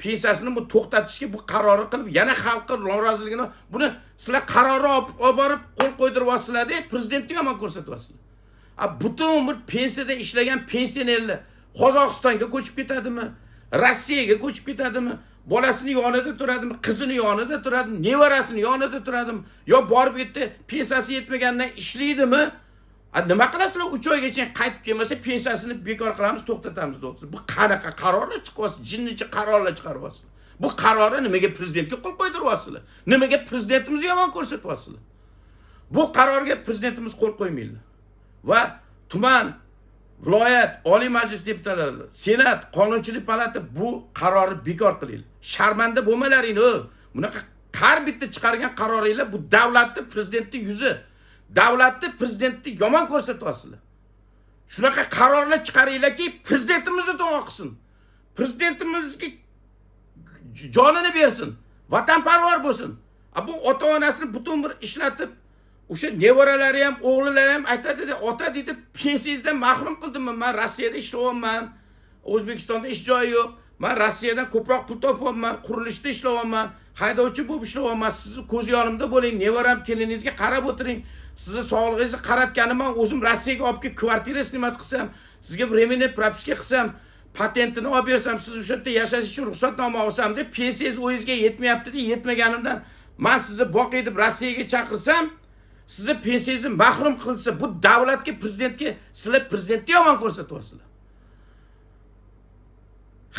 Pensiyasini bu to'xtatishga bu qarorni qilib, yana xalqqa noroziligini buni sizlar qarorni olib borib qo'l qo'ydiryapsizlar-da, prezidentni yomon ko'rsatyapsizlar. Butun umr pensiyada ishlagan pensionerlar Qozog'istonga ko'chib ketadimi, Rossiyaga ko'chib ketadimi, bolasini yonida turadimi, qizini yonida turadimi, nevarasini yonida turadimi, yo borib yerda pensiyasi yetmagandan ishlaydimi? Nima qilasizlar 3 oygacha qaytib kelmasa pensiyasini bekor qilamiz, to'xtatamiz deyapsiz. Bu qanaqa qarorlar chiqyapsiz? Jinnicha qarorlar chiqaryapsizlar. Bu qarorni nimaga prezidentga qo'l qo'ydiryapsizlar? Nimaga prezidentimizni yomon ko'rsatyapsizlar? Bu qarorga prezidentimiz qo'l qo'ymaydi. Va tuman, viloyat, Oliy Majlis deputatlari, Senat, Qonunchilik palata bu qarorni bekor qilinglar. Sharmanda bo'lmalaring, bunaqa har bitta chiqargan qaroringlar bu davlatni, prezidentning yuzi. Davlatni, prezidentni yomon ko'rsatyapsizlar. Shunaqa qarorlar chiqaringlarki, prezidentimizni duo qilsin. Prezidentimizga jonini bersin. Vatanparvar bo'lsin. Bu ota-onasini butun bir ishlatib, o'sha nevaralari ham, o'g'illari ham aytadi, ota deydi, pensiyangizdan mahrum qildimmi? Men Rossiyada ishlayapman. O'zbekistonda ish joyi yo'q. Men Rossiyadan ko'proq pul topyapman, qurilishda ishlayapman, haydovchi bo'lib ishlayapman. Sizni ko'z yonimda bo'ling, nevaram, keliningizga qarab o'tiring. Sizni sog'lig'ingizni qaratganim men o'zim Rossiyaga olib kelib kvartira snimat qilsam, sizga временный propiska qilsam, patentini olib bersam, siz o'sha yerda yashash uchun ruxsatnoma olsam deb pensiyangiz o'zingizga yetmayapti deb yetmaganimdan men sizni boqay deb Rossiyaga chaqirsam, sizni pensiyangizni mahrum qilsa, bu davlatga, prezidentga, sizlar prezidentni yomon ko'rsatyapsizlar.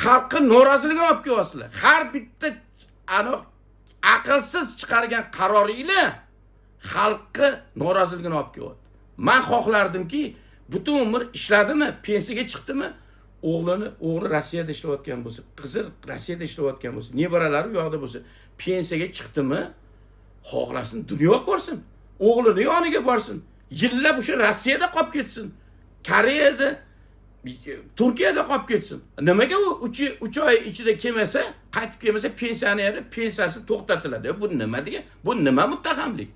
Xalqni noroziligini olib kelyapsizlar. Har bitta aqlsiz chiqargan qaroringlar xalqni noroziligini olib kelyapti. Men xohlardimki, butun umr ishladimi, pensiyaga chiqdimi, o'g'li Rossiyada ishlayotgan bo'lsa, qizi Rossiyada ishlayotgan bo'lsa, nevaralari u yoqda bo'lsa, pensiyaga chiqdimi, xohlasin, dunyo ko'rsin, o'g'lini yoniga borsin, yillab o'sha Rossiyada qolib ketsin, Koreyada, Turkiyada qolib ketsin. Nimaga u 3 oy ichida kelmasa, qaytib kelmasa pensiyani pensiyasi to'xtatiladi. Bu nima degan? Bu nima muttahamlik?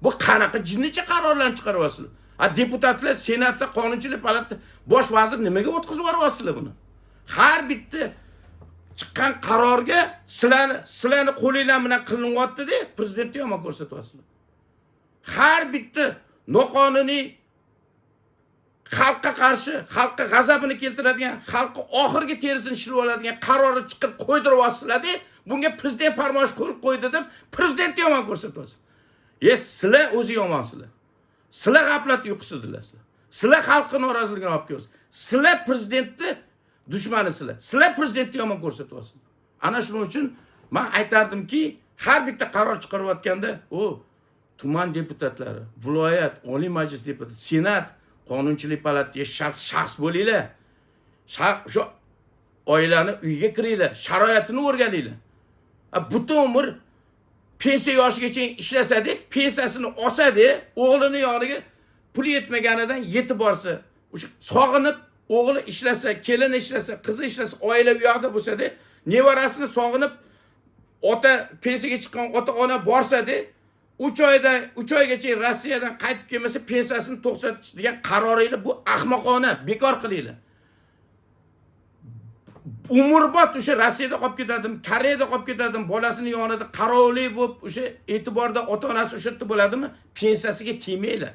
Bu qanaqa jinnicha qarorlarni chiqaryapsizlar? Deputatlar, senatda, qonunchilik palata, bosh vazir nimaga o'tkazib yuboryapsizlar buni? Har bitta chiqqan qarorga sizlarni qo'linglar bilan qilinyapti-da, prezidentni yomon ko'rsatyapsizlar. Har bitta noqonuniy Xalqqa qarshi, xalqqa g'azabini keltiradigan, xalqqa oxirgi terisini shilib oladigan qarorni chiqarib qo'ydiryapsizlar-da, bunga prezident farmoyish qo'yib qo'ydi deb prezidentni yomon ko'rsatyapsiz. E, sizlar o'zi yomonsizlar. Sizlar g'aflat uyqusidilar sizlar. Sizlar xalqni noroziligini olib kelyapsiz. Sizlar prezidentni dushmanisizlar. Sizlar prezidentni yomon ko'rsatyapsizlar. Ana shuning uchun man aytardimki, har bitta qaror chiqarayotganda u tuman deputatlari, viloyat, Oliy Majlis deputati, Senat, qonunchilik palatasiga shaxs bo'linglar. Shu oilani uyiga kiringlar, sharoitini o'rganinglar. Butun umr pensiya yoshigacha ishlasada, pensiyasini olsada, o'g'lini yoniga puli yetmaganidan yetib borsa, o'sha sog'inib o'g'li ishlasa, kelini ishlasa, qizi ishlasa, oila u yoqda bo'lsada, nevarasini sog'inib ota pensiyaga chiqqan ota ona borsada, 3 oyda 3 oygacha Rossiyadan qaytib kelmasa, pensiyasini to'xtatish degan qaroringlar bu ahmoqona, bekor qilinglar. Umrbod o'sha Rossiyada qolib ketadimi, Koreyada qolib ketadimi, bolasini yonida qarovli bo'lib, o'sha e'tiborda ota onasi o'sha yerda bo'ladimi, pensiyasiga tegmanglar.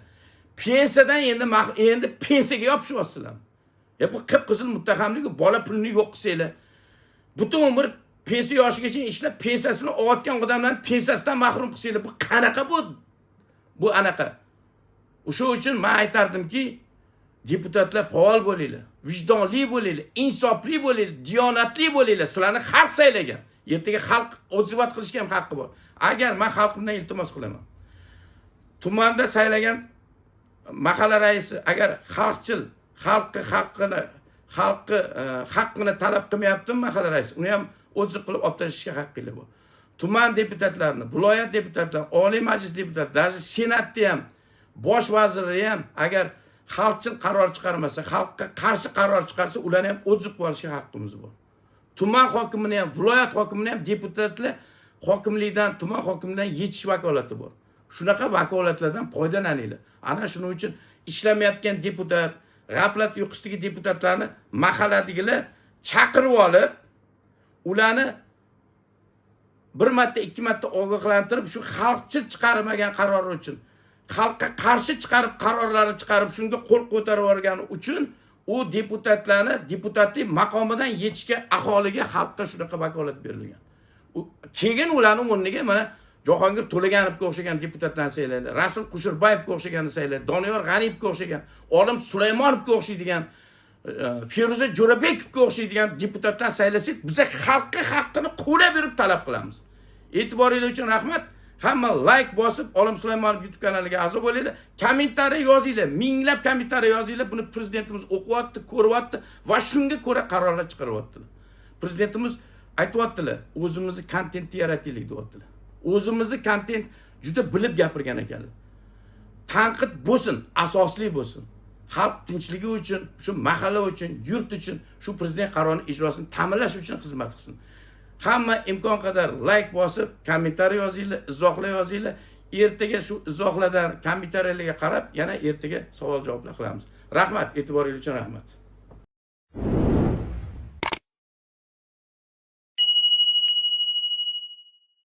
Pensiyadan endi pensiyaga yopishyapsizlar. Ya, bu qip qizil muttahamlik. Bola pulini yo'q qilsanglar, butun umr pensiya yoshigacha ishlab pensiyasini olayotgan odamlarni pensiyasidan mahrum qilsanglar, bu qanaqa bu anaqa? O'sha uchun man aytardimki, deputatlar, faol bo'linglar, vijdonli bo'linglar, insofli bo'linglar, diyonatli bo'linglar. Sizlarni xalq saylagan, ertaga xalq отзывать qilishga ham haqqi bor. Agar man xalqimdan iltimos qilaman, tumanda saylagan mahalla raisi agar xalqchil, xalqni haqqini talab qilmayaptimi mahalla raisi, uni ham отзыв qilib olib tashlashga haqqinglar bor. Tuman deputatlarini, viloyat deputatlarini, Oliy Majlis deputatlari, даже Senatni ham, bosh vazirni ham agar xalqchil qaror chiqarmasa, xalqqa qarshi qaror chiqarsa, ularni ham отзыв qilib olishga haqqimiz bor. Tuman hokimini ham, viloyat hokimini ham deputatlar hokimlikdan, tuman hokimidan yechish vakolati bor. Shunaqa vakolatlardan foydalaninglar. Ana shuning uchun ishlamayotgan deputat, g'aflat uyqusidagi deputatlarni mahalladagilar chaqirib olib, ularni bir marta, ikki marta ogohlantirib, shu xalqchil chiqarmagan qarori uchun, xalqqa qarshi chiqarib, qarorlarni chiqarib, shunga qo'l ko'tarib yuborgani uchun u deputatlarni deputatlik maqomidan yechishga aholiga, xalqqa shunaqa vakolat berilgan. Keyin ularni o'rniga mana Jahongir To'laganovga o'xshagan deputatlarni saylaydi, Rasul Kusherbayevga o'xshaganni saylaydi, Doniyor G'aniyevga o'xshagan, Olim Sulaymonovga o'xshaydigan, Feruza Jo'rabekovga o'xshaydigan deputatlar saylasak, biza xalqqa haqqini quvlab berib talab qilamiz. E'tiboringiz uchun rahmat. Hamma layk bosib, Olim Sulaymonov YouTube kanaliga a'zo bo'linglar, kommentariy yozinglar, minglab kommentariy yozinglar. Buni prezidentimiz o'qiyapti, ko'ryapti va shunga ko'ra qarorlar chiqaryaptilar. Prezidentimiz aytyaptilar, o'zimizni kontentni yarataylik, deyaptilar. O'zimizni kontent, juda bilib gapirgan ekanlar. Tanqid bo'lsin, asosli bo'lsin, xalq tinchligi uchun, shu mahalla uchun, yurt uchun, shu prezident qarorini ijrosini ta'minlash uchun xizmat qilsin. Hamma imkon qadar layk bosib, kommentariy yozinglar, izohlar yozinglar. Ertaga shu izohlardan, kommentariyalarga qarab yana ertaga savol javoblar qilamiz. Rahmat, e'tiboringiz uchun rahmat.